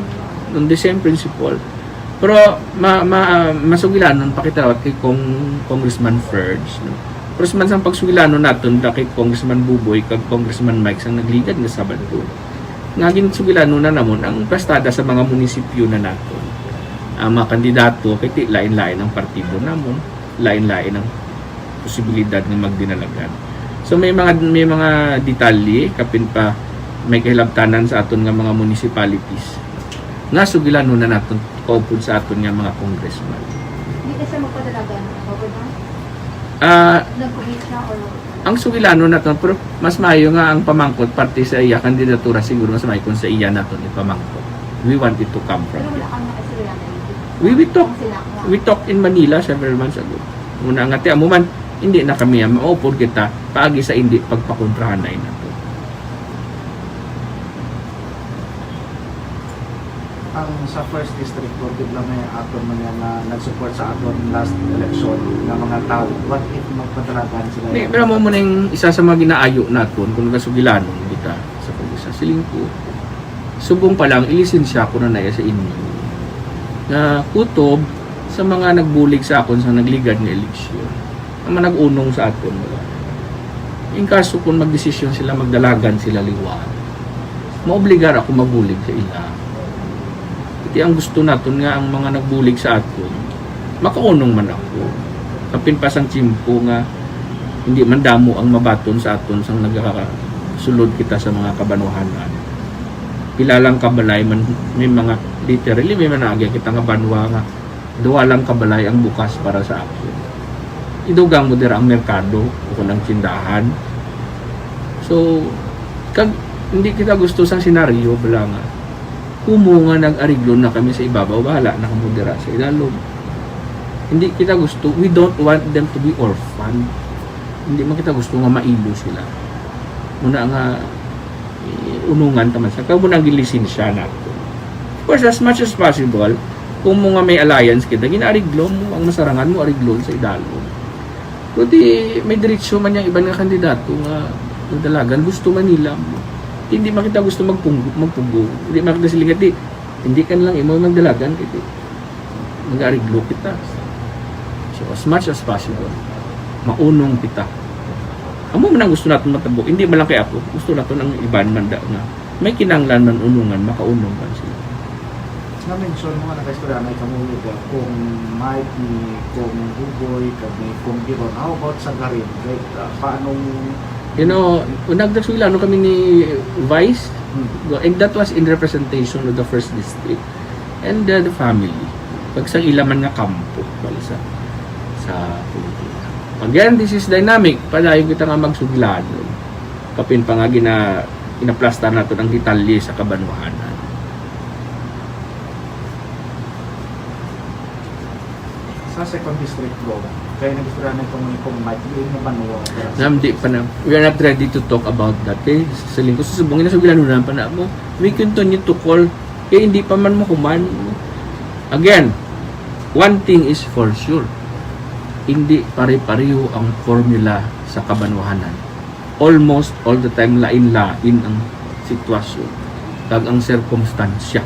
on the same principle. Pero ma, ma, ah, masugilanon pa kita kay kong Congressman Verge, no? Pero man sang pagsugilanon naton da kay Congressman Buboy kag Congressman Mike sang nagligad nga Sabado, nga ginsugilanon na namon ang plastada sa mga munisipyo na naton. Ang mga kandidato kay ti lain-lain ang partido namon, lain-lain ang posibilidad nga magdinalagan. So may mga may mga detalye kapin pa may kahilabtanan sa aton nga mga municipalities nga sugilanon na naton kaupod sa aton nga mga congressman. Hindi na siya magpadalagan, Governor? Ah, Nag-commit siya or ang sugilanon naton, pero mas maayo nga ang pamangkot parte sa iya kandidatura, siguro mas maayo kung sa iya naton ipamangkot. We want it to come from pero him. Wala kang nakasiriyan na We, we talk Sila nga. We talk in Manila several months ago. Muna nga ti amo man, hindi na kami maupod kita paagi sa hindi pagpakontrahanay nato. Ang sa first district court, di ba may aton man yan na nag-support sa aton last election nga mga tao? What if magpadalagan sila? Ni, pero mo mo ning isa sa mga ginaayo naton kung nagasugilanon kita sa pag-isa. Siling ko, subong pa lang, ilisensya ko na naya sa inyo na kutob sa mga nagbulig sa akon sa nagligad nga eleksyon, ang mga nag-unong sa aton. In kaso kung magdesisyon sila, magdalagan sila liwat, maobligar ako magbulig sa ila. Iti ang gusto naton nga ang mga nagbulig sa aton, makaunong man ako. Kapin pa sang tiyempo nga hindi man damo ang mabaton sa aton sang nagasulod kita sa mga kabanwahanan. Pila lang kabalay man may mga literally may managya kita nga banwa nga duha lang kabalay ang bukas para sa akin. Idugang mo dira ang merkado o kung ang tindahan. So, kag hindi kita gusto sa senaryo bala nga kumo nga nag-ariglo na kami sa ibabaw, bahala na kamo dira sa ilalom. Hindi kita gusto, we don't want them to be orphan. Hindi man kita gusto nga mailo sila. Muna nga eh, unungan ta man sa kamo nang gilisensya nato. Of course, as much as possible, kung mo nga may alliance kita, ginaariglo mo ang masarangan mo ariglo sa idalom. Pero di may diretsyo man yung iban nga kandidato nga nagdalagan gusto man nila mo. Hindi man kita gusto magpunggo, magpunggo. Hindi man kita silingat di. Hindi ka lang imo magdalagan kay di mag-ariglo kita. So as much as possible, maunong kita. Amo man ang gusto naton matabo, hindi man lang kay ako, gusto naton ang iban man da nga may kinahanglan man unungan, makaunong man sila. Na-mention mo nga nakaistorya na ikaw mo, Miguel, kung Mike ni, kung Buboy, kag ni, kung Giron. How about sa Garin? Like, uh, paanong You know, unag nagsugilanon kami ni Vice, Hmm. and that was in representation of the first district and uh, the family. Pag sa ila man nga kampo, bali sa, sa politika. Again, this is dynamic. Padayon kita nga magsugilanon. Kapin pa nga gina, inaplastar nato ang detalye sa kabanwahanan. Sa second district, bro, kaya nag-istorya na itong kung Mike, di na banwa. Nam, di pa na. We are not ready to talk about that. Kay sa lingkod sa subong, ina sa gilanunan pa na mo. We continue to call. Kay hindi pa man mahuman. Again, one thing is for sure. Hindi pare-pareho ang formula sa kabanwahanan. Almost all the time, lain-lain ang sitwasyon kag ang sirkumstansya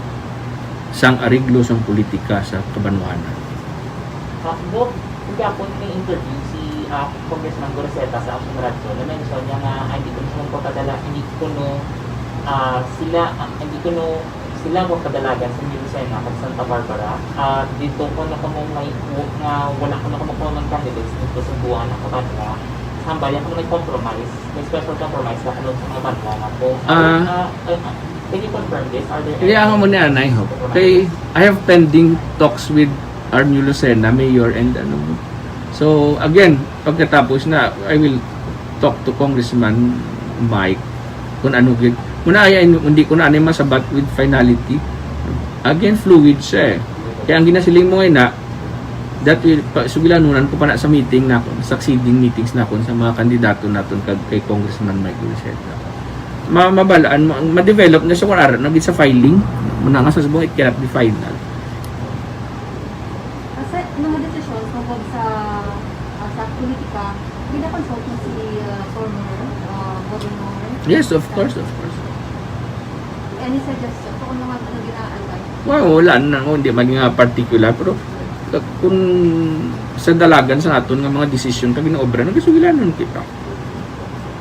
sang areglo sang politika sa kabanwahanan. Kaso, hindi ako ni interview si ah, Congressman Goriseta sa Action Radio. Na mention niya nga, ah, hindi ko na magpapadala, hindi ko no, ah, sila, ah, hindi ko no sila mo padalagan sa New Lucena kag Santa Barbara. Ah, dito ko na kamo may nga wala ko na kamo common candidates dito sa buwan na kabanwa. Sambal yan kamo may compromise. May special compromise na kamo sa mga banwa na po. Ah. Ah, ah, ah, can you confirm this? Are there Kaya nga mo ni anay ho. Kay I have pending talks with our New Lucena mayor and ano. So again, pagkatapos na, I will talk to Congressman Mike kung ano gid. Muna ay hindi ko na ani masabat with finality. Again, fluid siya eh. Kaya ang ginasiling mo ay na that will pa, sugilanunan ko pa na sa meeting na succeeding meetings na sa mga kandidato naton kag kay Congressman Mike Lucena. Ma mabalaan mo, ma-develop na siya kung ara na gid sa filing. Muna nga sa subong, it cannot be final. Sa mga desisyon tungkol sa ah, sa politika, gina-consult mo si ah, former ah, governor? Yes, of course, of course. Any suggestion kung ano man ano gina-advise? Well, wala na, hindi man nga particular, pero kung sa dalagan sa aton nga mga desisyon kag ginaobra, nagasugilanon kita.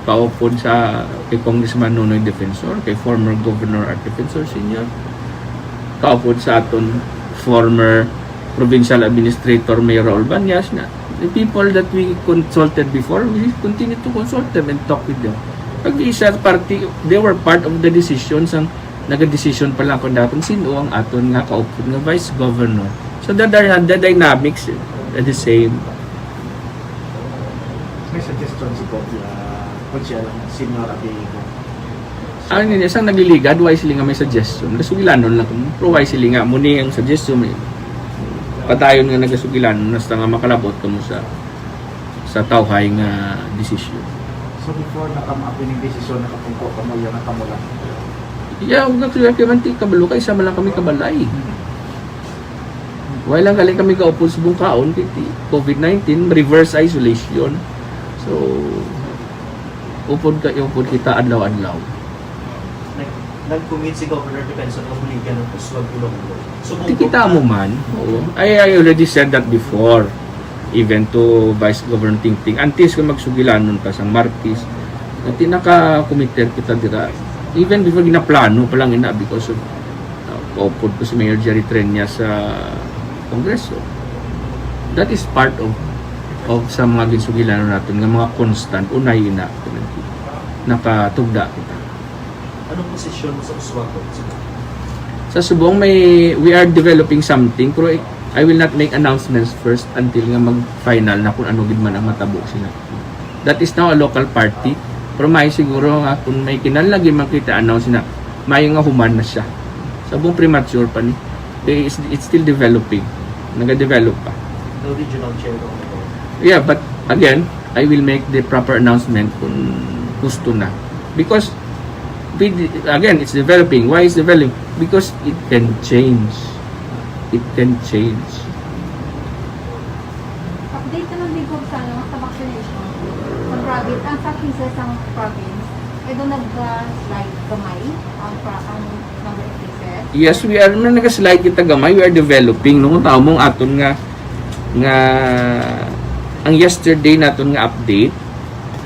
Kaupod sa kay Congressman Nonoy Defensor, kay former Governor Art Defensor Senior, kaupod sa aton former provincial administrator Mayor Raul Banyas na the people that we consulted before, we continue to consult them and talk with them. Pag isa party, they were part of the decision sang nagadesisyon pa lang kung dapat sino ang aton nga kaupod nga vice governor. So the, the, the dynamics are the same. May suggestion si Bob uh, kung siya lang, Senior Abigo. Ano niya, isang nagliligad, why sila nga may suggestion? Kasugilanon lang kung pero why sila nga, muni ang suggestion, may padayon nga nagasugilanon, hasta nga makalabot kamo sa sa tawhay nga desisyon. So before na kamo ang desisyon, nakapungko kamo, yan ang kamo lang. Yeah, huwag nagsugilanon kay Manti, kabalo kay isa man lang kami kabalay. Wala lang galing kami kaupod sa bungkaon, kay ti- COVID nineteen, reverse isolation. So, upod ka, upod kita adlaw-adlaw. Nag- Nag-commit si Governor Defensor nga buligan ang uswag Ilonggo. So, Ti kita mo man. Oo. I, I already said that before. Even to Vice Governor Tingting. Antes ko magsugilanon pa sang Martes. Nati naka-committer kita dira. Even before ginaplano pa lang ina because of uh, kaupod ko si Mayor Jerry Treñas sa Kongreso. That is part of of sa mga ginsugilanon naton nga mga constant unay ina nakatugda kita. Anong posisyon mo sa uswag? Sa subong may we are developing something pero I, I will not make announcements first until nga mag-final na kung ano gid man ang matabo sila. That is now a local party. Pero may siguro nga kung may kinahanglan lagi man kita announce na may nga human na siya. Sa buong premature pa ni. They is it's still developing. Nagadevelop pa. The regional chair of the board. Yeah, but again, I will make the proper announcement kung gusto na. Because with, again, it's developing. Why is developing? Because it can change. It can change. Update naman din po sa, ano, sa vaccination sa province, ang sa cases sa province, kaya doon nag-slide gamay ang, pra- ang number of cases. Yes, we are na nag-slide kita gamay. We are developing no tamo ang aton nga nga ang yesterday naton nga update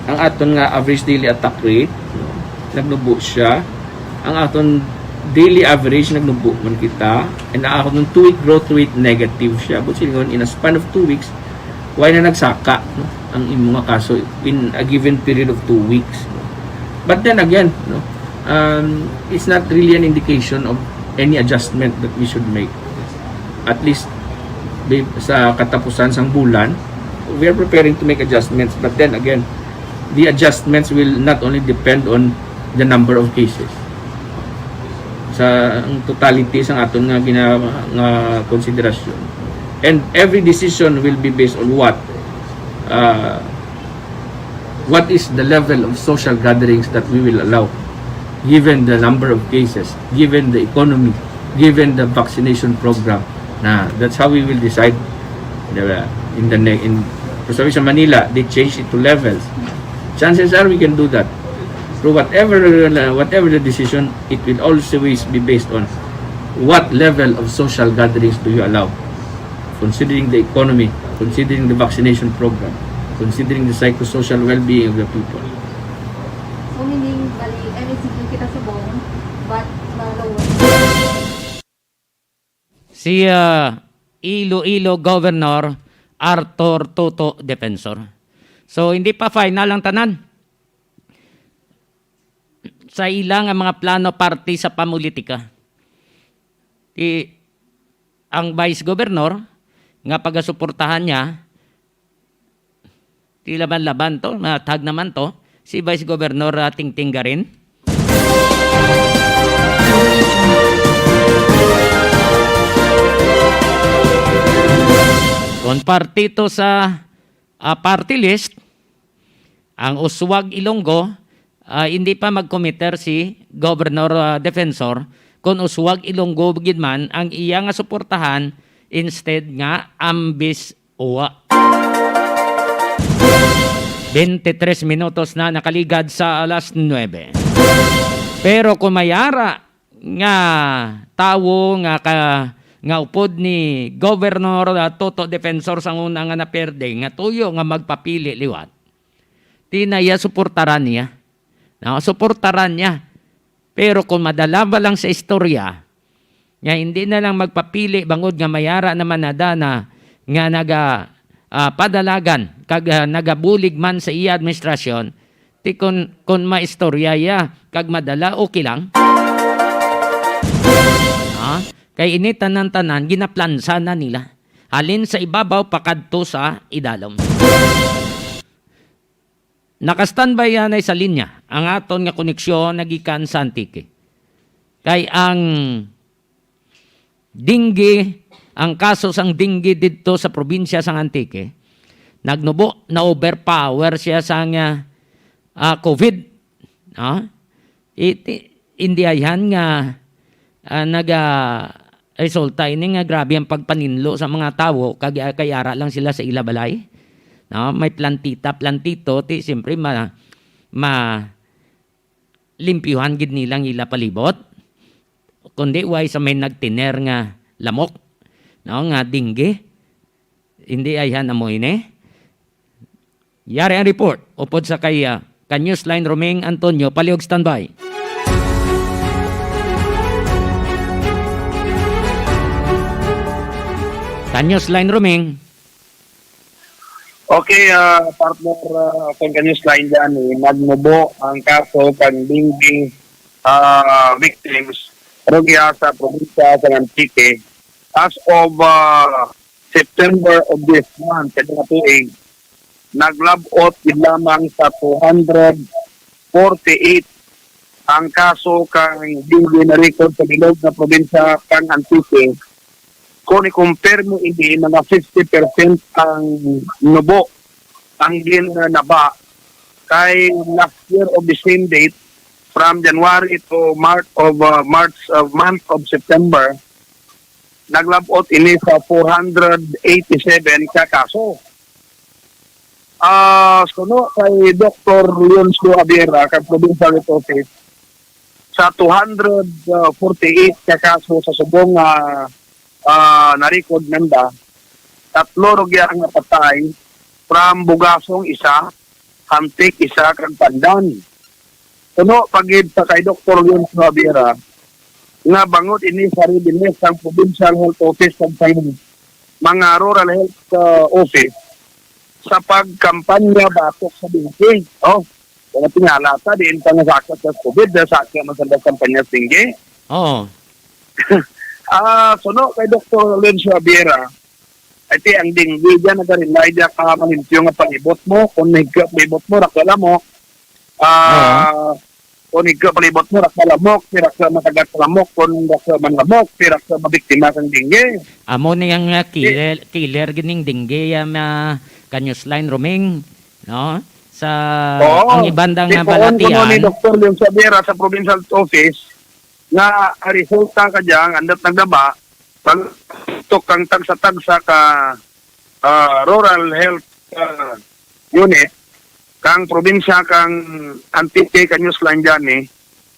Ang aton nga average daily attack rate, no, nagnubo siya. Ang aton daily average, nagnubo man kita. And ang aton two-week growth rate, negative siya. But silingon, in a span of two weeks, why na nagsaka, no, ang imo nga kaso in a given period of two weeks, no? But then again, no, um, it's not really an indication of any adjustment that we should make. At least, di-, sa katapusan sang bulan, we are preparing to make adjustments. But then again, the adjustments will not only depend on the number of cases, sa ang totality sang aton nga gina-, nga konsiderasyon. And every decision will be based on what, uh, what is the level of social gatherings that we will allow, given the number of cases, given the economy, given the vaccination program. Na, that's how we will decide. Diba? In the ne-, in, sa Manila, they change it to levels. Chances are we can do that. So whatever, uh, whatever the decision, it will always be based on what level of social gatherings do you allow, considering the economy, considering the vaccination program, considering the psychosocial well-being of the people. So, meaning, bali, M A C Q kita subong, but na-lower. Si ah, Iloilo Governor Arthur Toto Defensor. So, hindi pa final ang tanan sa ila nga mga plano parte sa pamulitika. Ti, ang Vice Governor nga pagasuportahan niya, ti laban-laban to, matag naman to, si Vice Governor ah, Tingting Garin. Kon parte to sa ah, party list, ang Uswag Ilonggo, ah, hindi pa mag-committer si Governor ah, Defensor kon Uswag Ilonggo gid man ang iya nga suportahan instead nga Ambis Uwa. Twenty-three minutos na nakaligad sa alas nuebe. Pero kung may ara nga tawo nga ka, nga upod ni Governor ah, Toto Defensor sang una nga naperde nga tuyo nga magpapili liwat, ti na iya suportaran niya. No, suportaran niya. Pero kung madala ba lang sa istorya, nga hindi na lang magpapili bangod nga may ara naman na dana nga naga ah, padalagan kag ah, nagabulig man sa iya administrasyon, ti kun, kun maistorya iya kag madala, okay lang. Ha? Kay ini tanan-tanan ginaplansa na nila, halin sa ibabaw pakadto sa idalom. Naka-standby anay sa linya ang aton nga koneksyon nagikan sa Antique. Kay ang dengue, ang kaso sang dengue didto sa probinsya sang Antique, nagnubo, na-overpower siya sang ah, ah, COVID. Ah? Iti, indi ayhan nga ah, naga resulta ini nga grabe ang pagpaninlo sa mga tawo kag ah, kay ara lang sila sa ila balay. No, may plantita, plantito, ti siyempre ma, ma limpyuhan gid nila ang ila palibot. Kundi way sa may nagtiner nga lamok, no, nga dengue. Hindi ayhan amo ini. Yari ang report upod sa kay ah, ka Newsline Roming Antonio, palihog standby. Ka Newsline Roming. Okay, ah, partner, ah, akon ka Newsline dyan, eh, nagmubo ang kaso kang dengue ah, victims rugya sa probinsya sa Antique. As of ah, September of this month, sa mga tuig, naglabot gid lamang sa two hundred forty-eight ang kaso kang dengue na record sa bilog nga probinsya kang Antique. Kung i-compare mo ini, mga fifty percent ang nubo ang gin naba kay last year of the same date, from January to March of uh, March of month of September, naglabot ini sa four hundred eighty-seven ka kaso. Ah, suno kay Doktor Leoncio Abira kag Provincial Health Office, sa two hundred forty-eight ka kaso sa subong nga ah, na-record nanda, tatlo rugya ang napatay, from Bugasong isa, Antique, isa kag Pandan. Puno pa gid sa kay Doktor Leon Javiera nga bangod ini sa readiness sang Provincial Health Office kag sang mga Rural Health, ah, Office sa pagkampanya batok sa dengue. Oh, kung tingala ta, diin pa nga sakit sa COVID, na sakit man sa kampanya sa dengue. Oo. Ah, suno kay Doktor Leon Javiera, iti ang dengue dyan, nagarelay dyan ka malimpyo nga palibot mo. Kung nagka palibot mo, rakla mo. Ah, kung nagka palibot mo, rakla lamok. Pira ka makagat sa lamok. Kung rakla man lamok, pira ka mabiktima sang dengue. Amo ni ang, ah, killer, killer gining dengue ya ma Kanyos Line Roming, no? Sa Oo. Ang iban da Di nga ko, kuno ni balatian. Doktor Leon Javiera sa provincial office nga ang resulta ka dyan, andat nagdaba, pag tok kang tagsa-tagsa ka, ah, rural health, ah, unit kang probinsya kang Antique, Caños, Lanjani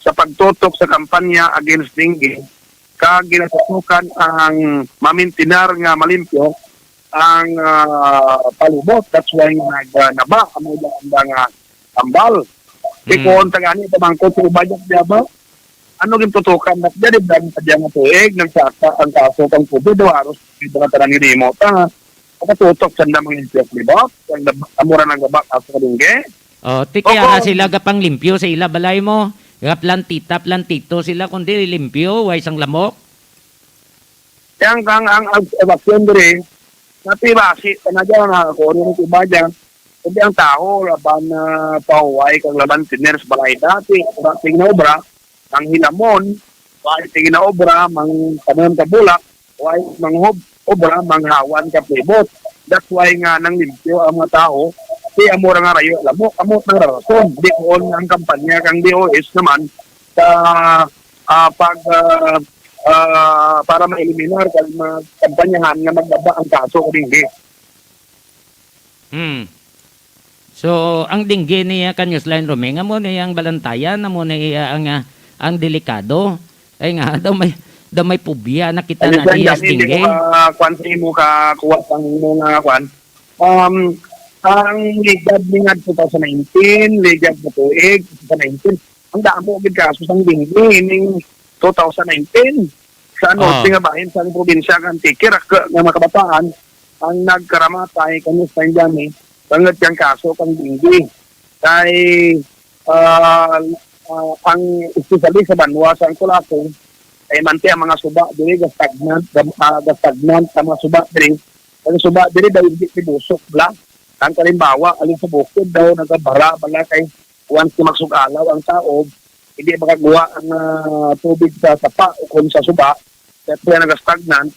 sa pagtutok sa kampanya against dengue, kag ginatutokan ang mamintinar nga malimpyo ang, ah, palibot. That's why nga nag, ah, naba amo ang mga tambal. Di Mm. ko ang tagani pamangkot sa uban niya ba? Ano gintutukan na dyan? Ibdan pa dyan nga tuig, nagsaka ang kaso kang COVID, daw haros di ba tanan ni Dimo ta? Nakatutok sa mga impyas, di ba? Ang nab- amura ng gabak kaso ka dungge. Oh, ti kaya Oo. ra sila gapanglimpyo sa ila balay mo. Gaplantita, plantito sila kundi limpyo, way sang lamok. Kaya ang, ang, ang, ang evacuation diri, napibasi ka na dyan, ha? Kung ano yung iba dyan, kundi ang tao, laban na pahuway kang laban tiner sa balay dati, dating na obra, ang hilamon, why tingin na obra, mang tanom ka bulak, why mang hob, obra, mang hawan ka plibot. That's why nga nang limpyo ang mga tao, si amo ra nga rayo, alam mo, amo nang rason. Di ko ang kampanya kang D O S naman sa, ah, pag, ah, ah, para ma-eliminar kag magkampanyahan nga magbaba ang kaso o hindi. Hmm. So, ang dengue niya Kanyos Line Roming, amo na iyang balantayan, amo na iya ang, ah, ang delikado. Ay nga, daw may, daw may pubya, nakita Ano na sa niya sa dami, hindi ko dengue. ka, kwan sa imo ka, kuha sa imo nga, kwan. Um, ang ligad ni nga two thousand nineteen, ligad na tuig, two thousand nineteen, ang damo gid kaso sang dengue ning two thousand nineteen. Sa ano, Ah. nga bahin sa probinsya ng Antique, rak-, nga mga kabataan, ang nagkaramatay kani sa Indiani, bangod kang kaso kang dengue. Kay, ah, ah, ang especially sa banwa sa Colasong, ay manti ang mga suba diri ga stagnant, ga, ah, ga stagnant ang mga suba diri. Ang suba diri daw hindi tibusok bla. Ang kalimbawa, alin sa bukid daw nagabara bala kay once na magsug-alaw ang tao, hindi makakuha ang, ah, tubig sa sapa o kung sa suba, kaya sila nag-stagnant.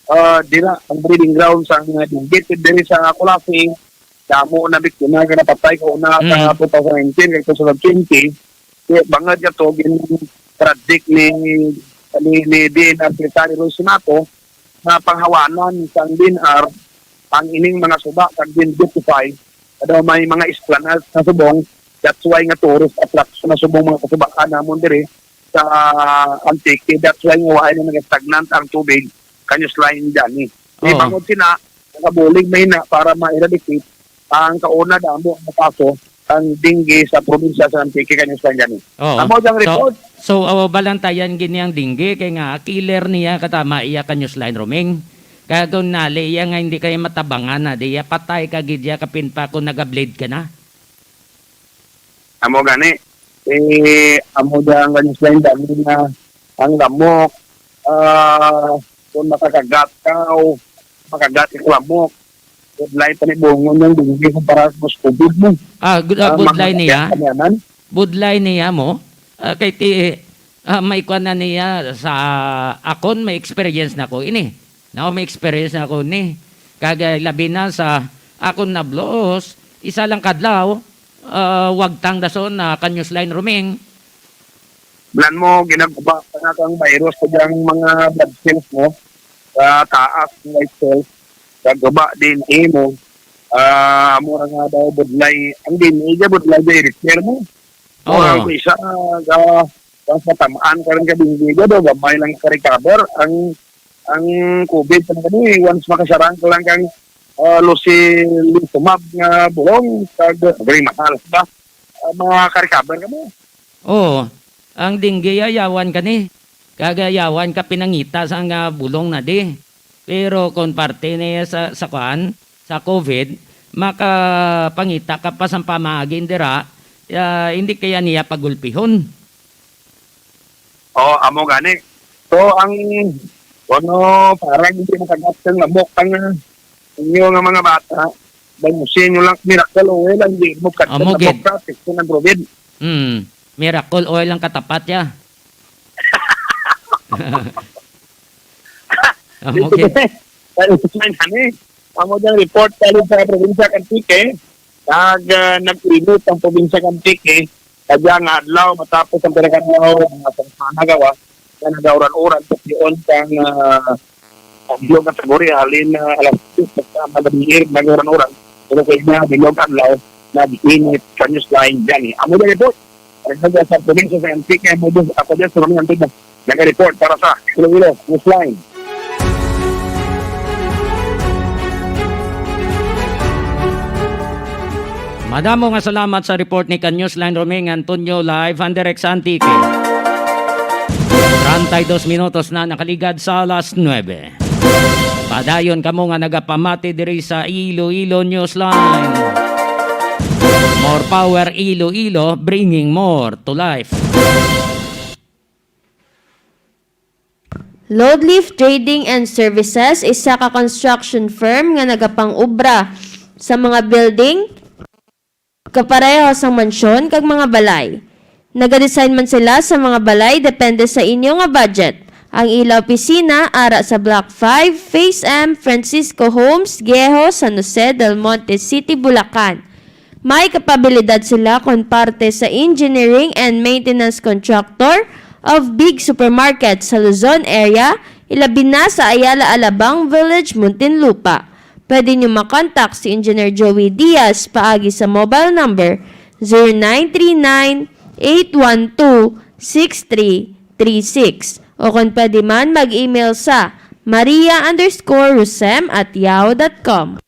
Ah, dira, ang breeding ground sa mga dingit diri sa Colasong, damo na biktima nga napatay ko una sa Mm. two thousand nineteen kag two thousand twenty. Kaya bangod nga to, gin tragic ni, ni, ni D N R Secretary Roy Sinato na panghawanan sang D N R ang ining mga suba kag gin beautify. Daw may mga esplanade na subong. That's why nga tourist attraction na subong mga kasubaan namon diri sa Antique. That's why nga wala na nag-stagnant ang tubig kanyos lain dyan eh. Di Oo. bangod sina, nakabulig may na para ma-eradicate ang kauna damo ang kaso ang dengue sa probinsya sa Antique kanyos lain dyan eh. Oo. Amo dyan So, report. so uh, balantayan gini ang dengue kay nga killer niya katama iya Kanyos Line Roming. Kaya kung nali iya nga hindi kaya matabangan na, di iya patay ka gid iya kapin pa kung nagableed ka na. Amo gani. Eh, amo dyan ang Kanyos lain dyan na ang lamok. Ah, kung makakagat ka o makagat ka lamok, budlay pa ni bungon yung dengue kumpara sa mas COVID mo. Ah, gud- ah, Ah, budlay mga niya. Kanyanan. Budlay niya mo. Ah, kay ti ah, may kuan na niya sa akon may experience na ko ini. No, may experience na ko ni. Kagay labi na sa akon nablos, isa lang kadlaw, ah, wagtang dason na Kanyos Line Roming. Bilan mo, ginaguba pa na kang virus sa diyang mga blood cells mo sa taas ng white cells. Gaguba din imo. Ah, mura nga daw budlay. Ang din, iya budlay dyan, repair mo. Mura Oo. ko isa, ah, ga, ga sa tamaan karon ka bindiga daw, gamay lang ka recover. Ang, ang COVID, ano ka eh, once makasarang ka lang kang ah, lucilizumab nga bulong, kag very mahal ba? Ah, maka-recover ka mo. Oo, ang dengue yayawan ka ni. Kag yayawan ka pinangita sa nga bulong na di. Pero kung parte niya sa, sa kuan, sa COVID, makapangita ka pa sa pamagin dira, ah, hindi kaya niya pagulpihon. Oh, amo gani. So, ang, ano, parang hindi makagat ang lamok ang, ah, inyo nga mga bata. Banusin nyo lang, miracle oil lang, hindi mo kagat Amo ang lamok gid. Ka, tikso ng COVID. Hmm. Miracle oil ang katapat ya. Amo gid. Kaya sa man, ani, amo dyan report tali sa probinsya Antique, nag, ah, nag-init ang probinsya Antique, kadya nga adlaw, matapos ang pinag-adlaw, mga pangpanagawa, na nagauran-uran, sa piyon kang, ah, ang biyong kategory, halin na alas six, sa mga gabi, nagauran-uran, pero kaya na, bilog adlaw, nag-init sa news line, gani. Amo dyan report, ang sa probinsya sa Antique, amo dyan, ako dyan, sa mga Antique, nag-report para sa Iloilo News Line. Madamo nga salamat sa report ni ka Newsline Roming Antonio, live and direct sa Antique. Treinta y dos minutos na nakaligad sa alas nuebe. Padayon kamo nga nagapamati diri sa Iloilo Newsline. More power, Iloilo, bringing more to life. Loadlift Trading and Services, isa ka construction firm nga nagapang-obra sa mga building, kapareho sang mansyon kag mga balay. Nagadesign man sila sa mga balay depende sa inyo nga budget. Ang ila opisina ara sa Block five, Phase M, Francisco Homes, Viejo, San Jose, Del Monte City, Bulacan. May kapabilidad sila kon parte sa engineering and maintenance contractor of big supermarket sa Luzon area, ilabi na sa Ayala Alabang Village, Muntinlupa. Pwede nyo makontak si Engineer Joey Diaz paagi sa mobile number zero nine three nine, eight one two, six three three six, o kung pwede man, mag-email sa maria underscore rosem at yahoo dot com.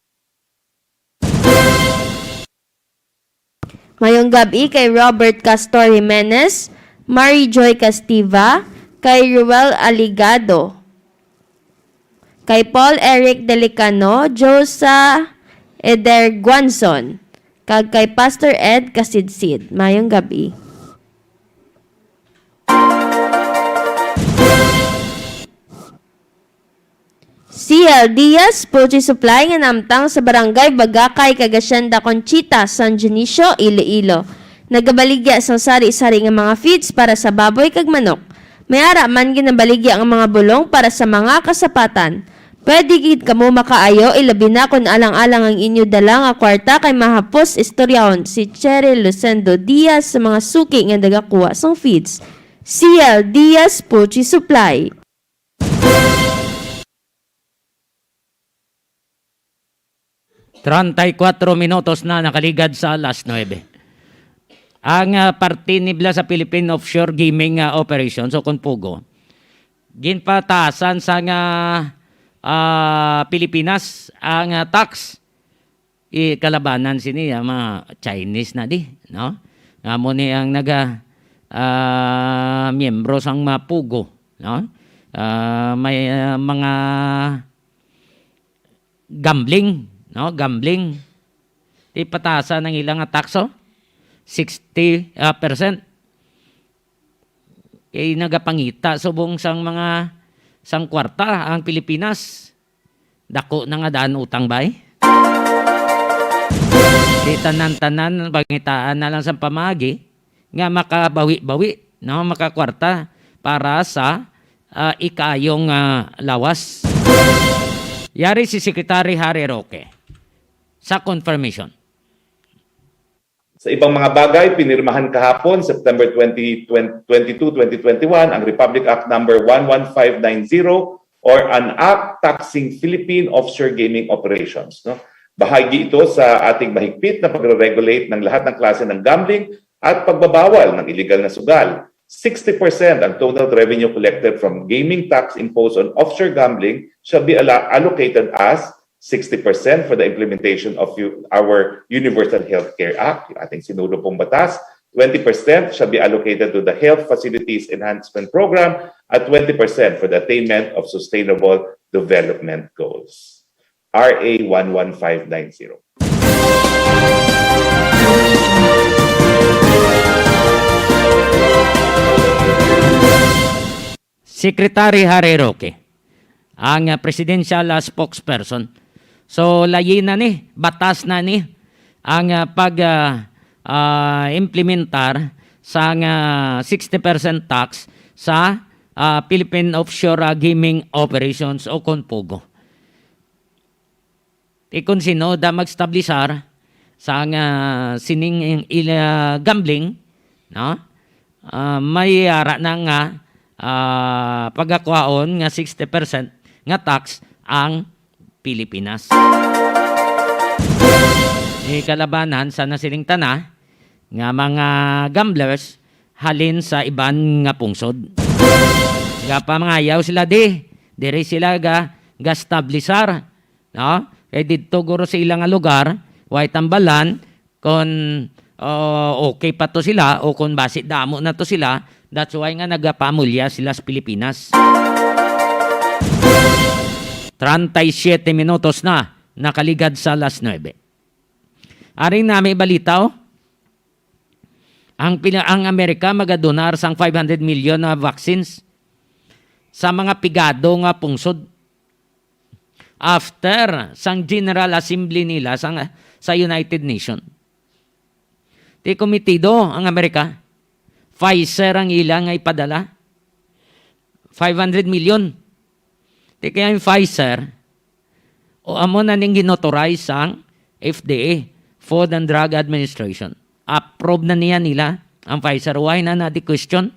Mayong gab-i kay Robert Castor Jimenez, Mary Joy Castiva, kay Ruel Aligado, kay Paul Eric Delicano, Josa Eder Guanzon, kag kay Pastor Ed Kasidsid. Mayong gab-i. C L Diaz Poultry Supply nga naamtang sa Barangay Bagakay kag Hacienda Conchita, San Dionisio, Iloilo. Nagabaligya sang sari-sari nga mga feeds para sa baboy kag manok. May ara man ginabaligya nga mga bulong para sa mga kasapatan. Pwede gid kamo makaayo, ilabi na kon alang-alang ang inyo dala nga kwarta kay mahapos istoryahon si Cheryl Lucendo Diaz sa mga suki nga nagakuha sang feeds. C L Diaz Poultry Supply. Treinta y cuatro minutos na nakaligad sa alas nuebe. Ang, ah, parte nibla sa Philippine Offshore Gaming, ah, Operation, so kon POGO, ginpatasan sa nga, ah, Pilipinas ang, ah, tax. I-, kalabanan sini ang mga Chinese na di, no? Amo ni ang naga, ah, miyembro sang mga POGO, no? Ah, may, ah, mga gambling, no? Gambling. Di patasan ang ilang tax, oh. Sixty, ah, percent. Kay nagapangita subong sang mga sang kwarta ang Pilipinas. Dako na nga daan utang, bay. Di tanan-tanan pangitaan na lang sa pamagi nga makabawi-bawi, no, makakwarta para sa, ah, ikayong, ah, lawas. Yari si Secretary Harry Roque sa confirmation. Sa ibang mga bagay, pinirmahan kahapon, September twenty, twenty twenty-two, twenty twenty-one, ang Republic Act Number one one five nine zero or an act taxing Philippine offshore gaming operations, no? Bahagi ito sa ating mahigpit na pagre-regulate ng lahat ng klase ng gambling at pagbabawal ng iligal na sugal. Sixty percent ang total revenue collected from gaming tax imposed on offshore gambling shall be allo-, allocated as sixty percent for the implementation of u- our Universal Health Care Act, yung ating sinulo pong batas. Twenty percent shall be allocated to the Health Facilities Enhancement Program at twenty percent for the attainment of Sustainable Development Goals. R A one one five nine zero. Secretary Harry Roque, ang ah, presidential ah, spokesperson. So layi na ni, batas na ni ang ah, pag ah, ah, implementar sang ah, sixty percent tax sa ah, Philippine Offshore ah, Gaming Operations o kon POGO. Ti kon sino da magstablisar sa nga sining ila gambling, no? Ah, may ara na nga ah, pagakwaon nga sixty percent nga tax ang Pilipinas. Ikalabanan sa nasiling tana nga mga gamblers halin sa iban nga pungsod. Gapamangayaw sila di, diri sila ga gastablisar, no? Kay didto guro sa ila nga lugar, way tambalan kon ah, okay pa to sila o kon basi damo na to sila. That's why nga nagapamulya sila sa Pilipinas. Treinta y siete minutos na nakaligad sa alas nuebe. Aring na may balita, oh. Ang, pila, ang Amerika magadonar sang five hundred million na vaccines sa mga pigado nga pungsod after sang General Assembly nila sa, sa United Nation. Ti komitido ang Amerika. Pfizer ang ila nga ipadala. Five hundred million. Ti kaya yung Pfizer, o amo na ning ginauthorize sang F D A, Food and Drug Administration. Approve na niya nila ang Pfizer. Why na na di question?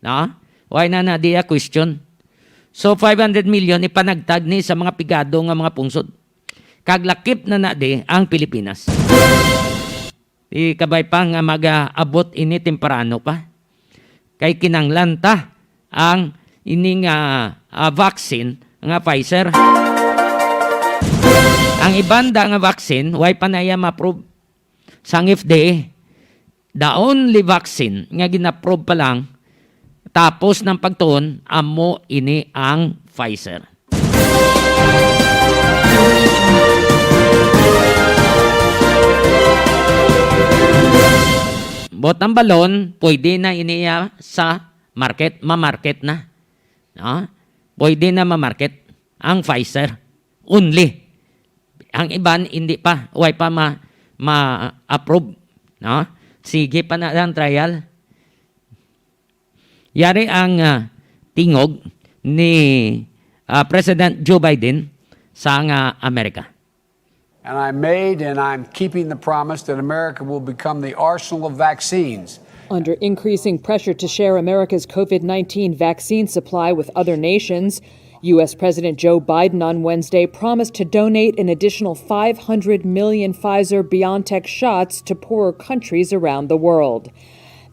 No? Why na na di a question? So five hundred million ipanagtag ni sa mga pigado nga mga pungsod. Kag lakip na na di ang Pilipinas. Di kabay pa nga mag-abot ini temprano pa. Kay kinanglan ta ang ining ah, ah, vaccine nga Pfizer. Ang iban da nga vaccine, way pa na iya ma-approve sang F D A. The only vaccine nga gin-approve pa lang tapos ng pagtuon, amo ini ang Pfizer. Bot ang balon, pwede na ini iya sa market, ma-market na. No? Pwede na ma-market ang Pfizer only. Ang iban hindi pa, way pa ma ma-approve, no? Sige pa na ang trial. Yari ang ah, tingog ni ah, President Joe Biden sa nga Amerika. And I made and I'm keeping the promise that America will become the arsenal of vaccines. Under increasing pressure to share America's COVID nineteen vaccine supply with other nations, U S. President Joe Biden on Wednesday promised to donate an additional five hundred million Pfizer BioNTech shots to poorer countries around the world.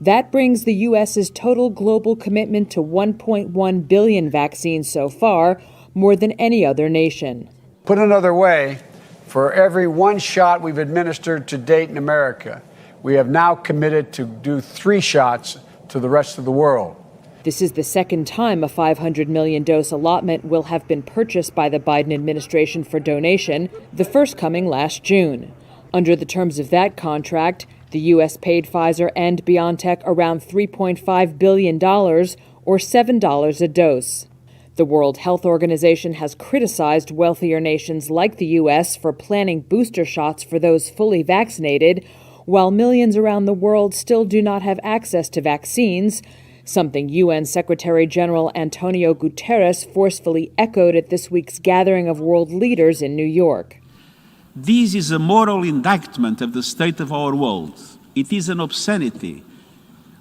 That brings the U.S.'s total global commitment to one point one billion vaccines so far, more than any other nation. Put another way, for every one shot we've administered to date in America, we have now committed to do three shots to the rest of the world. This is the second time a five hundred million dose allotment will have been purchased by the Biden administration for donation, the first coming last June. Under the terms of that contract, the U S paid Pfizer and BioNTech around three point five billion dollars, or seven dollars a dose. The World Health Organization has criticized wealthier nations like the U S for planning booster shots for those fully vaccinated, while millions around the world still do not have access to vaccines, something U N Secretary General Antonio Guterres forcefully echoed at this week's gathering of world leaders in New York. This is a moral indictment of the state of our world. It is an obscenity.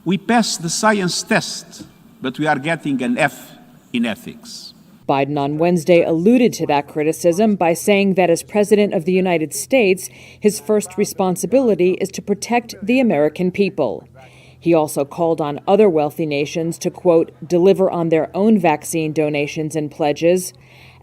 We passed the science test, but we are getting an F in ethics. Biden on Wednesday alluded to that criticism by saying that as President of the United States, his first responsibility is to protect the American people. He also called on other wealthy nations to, quote, deliver on their own vaccine donations and pledges,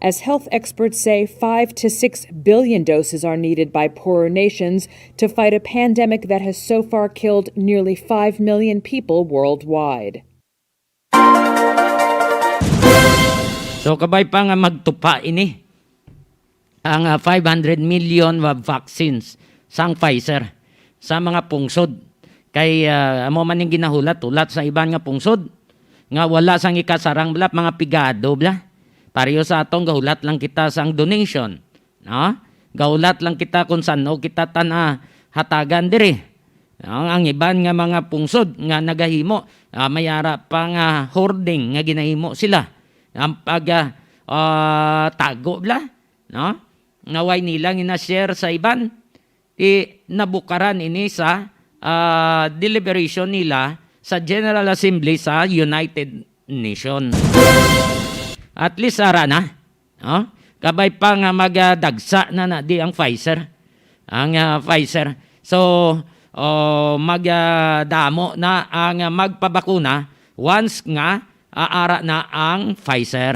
as health experts say five to six billion doses are needed by poorer nations to fight a pandemic that has so far killed nearly five million people worldwide. So, kabay pa nga magtupa ini ang, ah, five hundred million wa- vaccines sang Pfizer sa mga pungsod. Kay, ah, amo man yung ginahulat-hulat sa iban nga pungsod nga wala sang ikasarang bala, mga pigado bala. Pareho sa atong gahulat lang kita sang donation, no? Gahulat lang kita kung saan o kita tana hatagan diri. Ang, ang iban nga mga pungsod nga nagahimo, ah, may ara pa nga hoarding nga ginahimo sila. Ang pag, ah, ah, tago bala, no? Nga way nila gina-share sa iban, i nabukaran ini sa, ah, deliberation nila sa General Assembly sa United Nations. At least ara na, no? Kabay pa nga magadagsa na na di ang Pfizer. Ang, ah, Pfizer. So, oh, magdamo na ang, ah, magpabakuna once nga aara na ang Pfizer.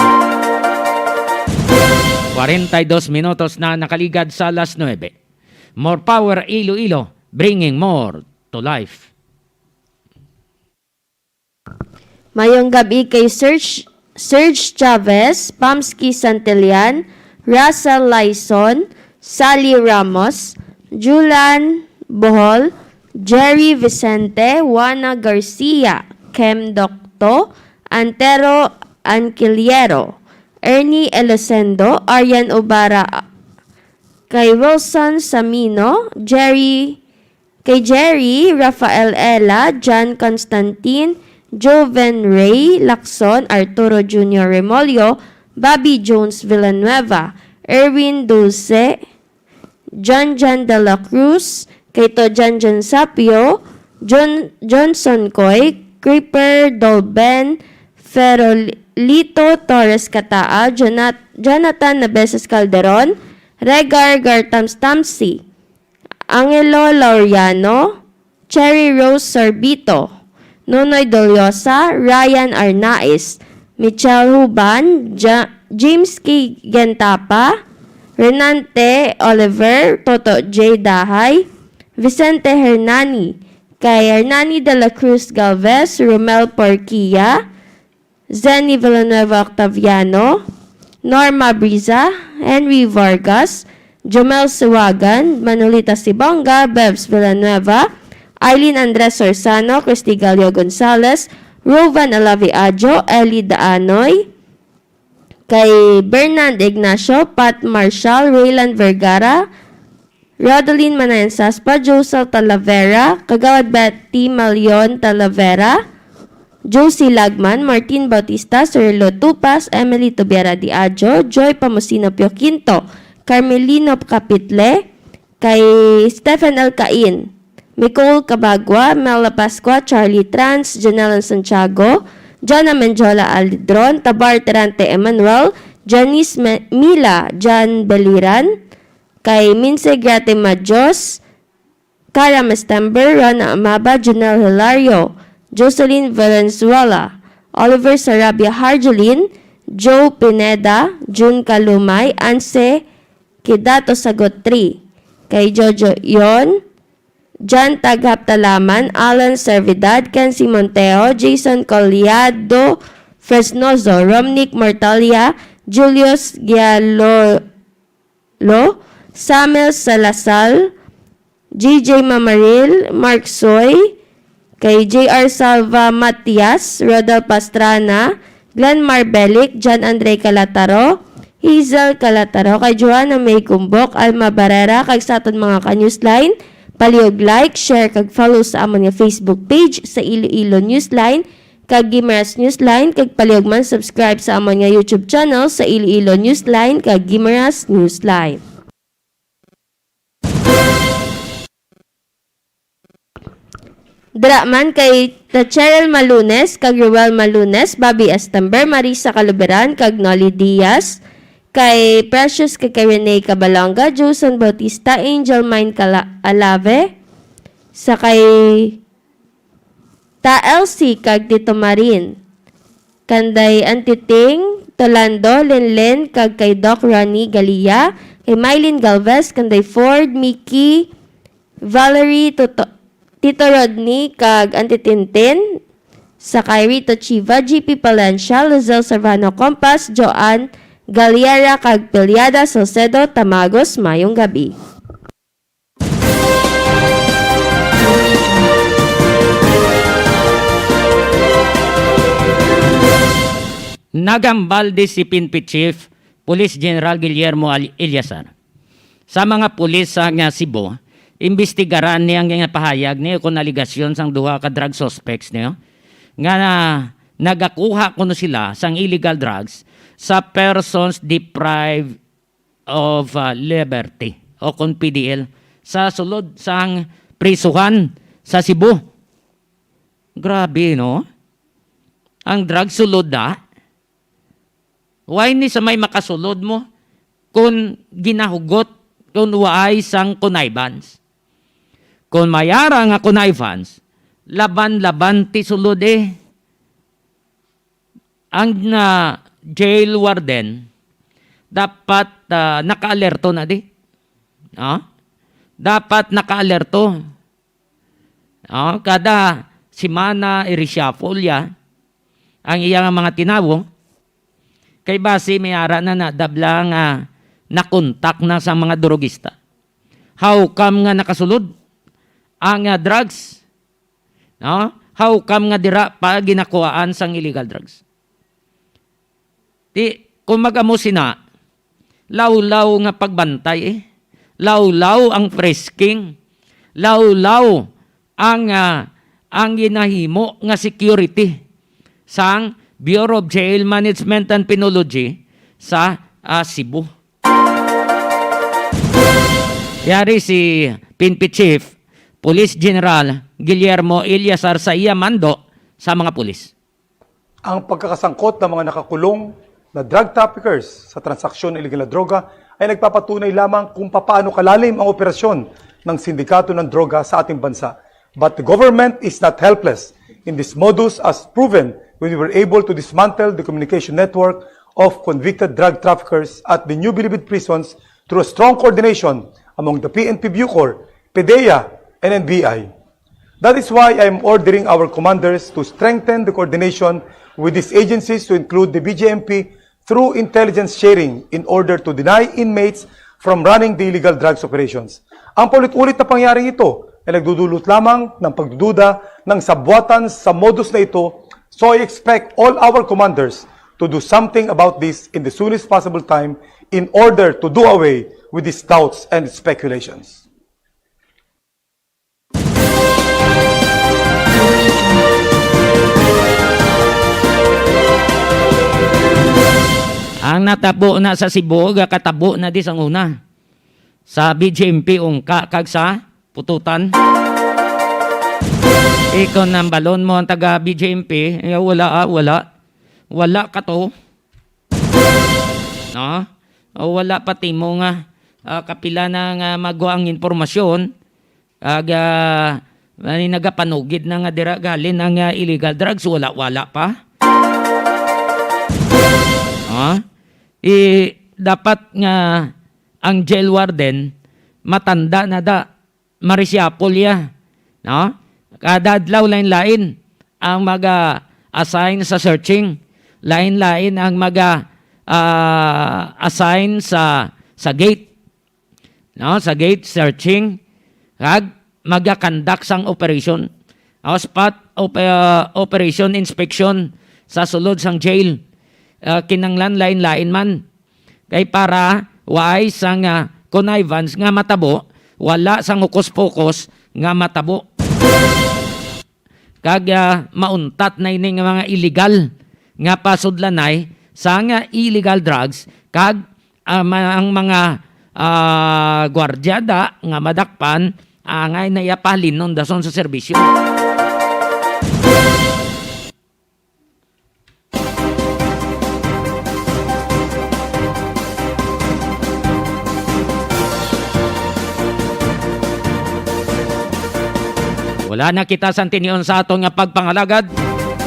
Kwarenta y dos minutos na nakaligad sa alas nuebe. More power, Iloilo, bringing more to life. Mayong gab-i kay Serge, Serge Chavez, Pamski Santillan, Russell Lyson, Sally Ramos, Julan Bohol, Jerry Vicente, Juana Garcia, Kem Docto, Antero Anquiliero, Ernie Elisendo, Arian Ubara, kay Wilson Samino, Jerry, kay Jerry, Rafael Ella, John Constantine, Joven Ray Lacson, Arturo Junior Remolyo, Bobby Jones Villanueva, Erwin Dulce, John John de la Cruz, kay to John John Sapio, John, Johnson Coy, Creeper Dolben, Ferolito Torres Cataa, Jonat-, Jonathan Nabeses Calderon, Regar Gartam Stamsi, Angelo Laureano, Cherry Rose Sorbito, Nonoy Doliosa, Ryan Arnaiz, Michelle Huban, Ja-, James K. Gentapa, Renante Oliver, Toto J. Dahay, Vicente Hernani, kay Hernani de la Cruz Galvez, Romel Porquia, Zenny Villanueva Octaviano, Norma Briza, Henry Vargas, Jomel Siwagan, Manolita Sibonga, Bebs Villanueva, Eileen Andres Sorzano, Christy Gallo Gonzalez, Rovan Alavi Adjo, Ellie Daanoy, kay Bernard Ignacio, Pat Marshall, Raylan Vergara, Rodeline Manayan Saspa, Josel Talavera, Kagawad Betty Malion Talavera, Josie Lagman, Martin Bautista, Cirilo Tupas, Emily Tubiara Diadio, Joy Pamusino Pio Quinto, Carmelino Capitle, kay Stephen Alcain, Nicole Cabagua, Mela Pascua, Charlie Trans, Janelle Santiago, Jana Menjola Alidron, Tabar Terante Emmanuel, Janice Me- Mila, Jan Beliran, kay Minse Grate Majos, Kara Mestember, Rona Amaba, Junel Hilario, Jocelyn Valenzuela, Oliver Sarabia Harjulin, Joe Pineda, Jun Kalumay, Anse Kidato Sagotri, kay Jojo Yon, Jan Taghap Talaman, Alan Servidad, Kenzie Monteo, Jason Collado Fresnoso, Romnick Mortalia, Julius Giallo, Lo, Samuel Salazar, J J Mamaril, Mark Soy, kay J R Salva Matias, Rodel Pastrana, Glenmar Belic, John Andre Calataro, Hazel Calataro, kay Joanna May Gumbok, Alma Barrera, kag sa aton mga ka-Newsline, palihog like, share, kag follow sa amon nga Facebook page sa Iloilo Newsline, kag Guimaras Newsline, kag palihog man subscribe sa amon nga YouTube channel sa Iloilo Newsline kag Guimaras Newsline. Dira man kay ta Cheryl Malunes kag Ruel Malunes, Bobby Estember, Marisa Caluberan kag Nolly Diaz, kay Precious kag kay Rene Cabalonga, Joson Bautista, Angel Mine Cala- Alave, sa kay ta Elsie kag Tito Marin. kanday Antiting Tolando Lenlen, kag kay Doc Ronnie Galia, kay Mylene Galvez, kanday Ford, Mickey, Valerie, Toto, Tito Rodney, kag Auntie Tintin, sa kay Rito Chiva, G P Palencia, Lizelle Serrano Compas, Joanne Galiera, kag Piliada Salcedo Tamagos. Mayong gabi. Nagambal di si P N P Chief Police General Guillermo Al-, Eleazar sa mga pulis sa nga Cebu, imbestigaran niya ang pahayag niya kon aligasyon sang duha ka drug suspects niya nga na, nagakuha kuno sila sang illegal drugs sa persons deprived of, uh, liberty o kon P D L sa sulod sang prisuhan sa Cebu. Grabe, no? Ang drug sulod da. Why ni sa may makasulod mo kung ginahugot, kung waay sang connivance? Kung mayara nga connivance, laban-laban ti sulod eh. Ang, ah, jail warden dapat, ah, nakaalerto na di. Ah? Dapat nakaalerto. Ah, kada semana i-reshuffle ya ang iya nga mga tinawo. Kay basi may ara na nadabla nga nakontak na sa mga drugista. How come nga nakasulod ang, ah, drugs? No? How come nga dira pa ginakuhaan sang illegal drugs? Ti, kung mag-amo sina, lawlaw nga pagbantay, eh. Lawlaw ang frisking. Lawlaw ang, ah, ang ginahimo nga security sang Bureau of Jail Management and Penology sa, ah, Cebu. Yari si P N P Chief Police General Guillermo Eleazar sa iya mando sa mga pulis. Ang pagkakasangkot ng mga nakakulong na drug traffickers sa transaksyon ng iligal na droga ay nagpapatunay lamang kung papaano kalalim ang operasyon ng sindikato ng droga sa ating bansa. But the government is not helpless in this modus, as proven when we were able to dismantle the communication network of convicted drug traffickers at the New Bilibid prisons through a strong coordination among the P N P Bucor, PDEA, and N B I. That is why I am ordering our commanders to strengthen the coordination with these agencies, to include the B J M P, through intelligence sharing in order to deny inmates from running the illegal drugs operations. Ang paulit-ulit na pangyaring ito ay nagdudulot lamang ng pagdududa ng sabuatan sa modus na ito, so I expect all our commanders to do something about this in the soonest possible time in order to do away with these doubts and speculations. Ang natabo na sa Cebu, gakatabo na di sang una. Sa B J M P ungka kag sa Pututan. Ikon ang balon mo ang taga B J M P, eh, wala, ah, wala. Wala ka to. No? O wala pa timo nga, ah, kapila na nga magwa ang impormasyon, kag, ah, ani nagapanugid na nga dira galin ang, ah, illegal drugs, wala, wala pa. Ah? I, dapat nga ang jail warden matanda na da, marisiyapol ya, no? Kada adlaw lain-lain ang maga-assign sa searching, lain-lain ang maga, ah, assign sa, sa gate, no? Sa gate searching, kag maga-conduct sang operation. O spot op-, ah, operation inspection sa sulod sang jail. Ah, kinanglan lain-lain man. Kay para waay sang, ah, connivance nga matabo, wala sang hokus-pokus nga matabo. Kag, ah, mauntat na ini nga mga illegal nga pasudlanay sang, ah, illegal drugs, kag, ah, ma-, ang mga, ah, gwardiya da nga madakpan, angay na iya pahalinon dason sa serbisyo. Wala na kita sang tinion sa aton nga pagpangalagad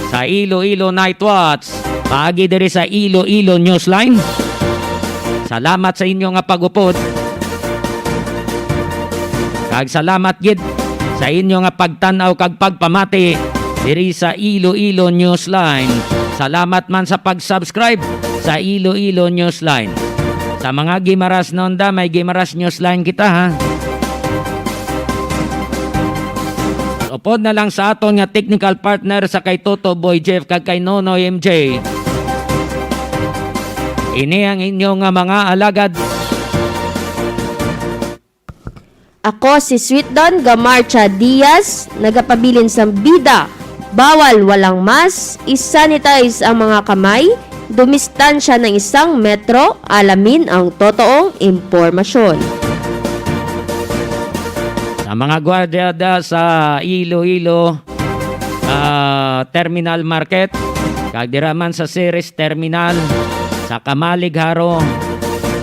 sa Iloilo Night Watch. paagi diri sa Iloilo Newsline. Salamat sa inyo nga pag-upod. Kag salamat gid sa inyo nga pagtan-aw kag pagpamati diri sa Iloilo Newsline. Salamat man sa pag-subscribe sa Iloilo Newsline. Sa mga Guimaras nonda, may Guimaras Newsline kita, ha. Upod na lang sa aton nga technical partner sa kay Toto Boy Jeff kag kay Nonoy M J. Ini ang inyo nga mga alagad. Ako si Sweet Don Gamarcha Diaz, nagapabilin sang bida. Bawal walang mask, isanitize ang mga kamay, dumistansya ng isang metro, alamin ang totoong impormasyon. Sa mga gwardyada sa Iloilo, ah, Terminal Market, kag dira man sa Ceres Terminal, sa Kamalig Haro,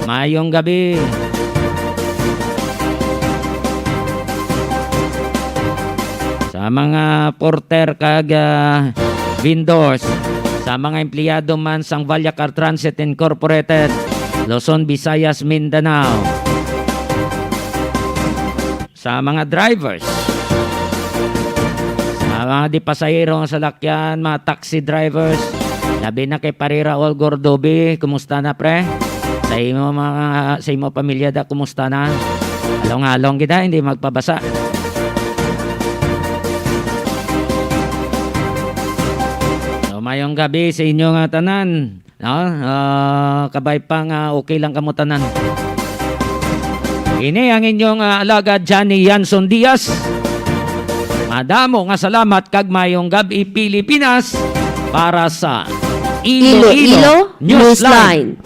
mayong gabi. Sa mga porter kag, ah, vendors, sa mga empleyado man sang Valyacar Transit Incorporated, Luzon, Visayas, Mindanao. Sa mga drivers, sa mga di pasahero nga salakyan, mga taxi drivers, labi na kay Parira Ol Gordobi, kumusta na, pre? Sa imo mga, sa imo pamilya da, kumusta na? Halong-halong gid, ha, hindi magpabasa. So, mayong gabi sa inyo nga tanan. No? Ah, kabay pa nga okay lang kamo tanan. Ini ang inyong, ah, alagad, Johnny Yanson Diaz. Madamo nga salamat kag mayong gab-i, Pilipinas, para sa Iloilo Newsline.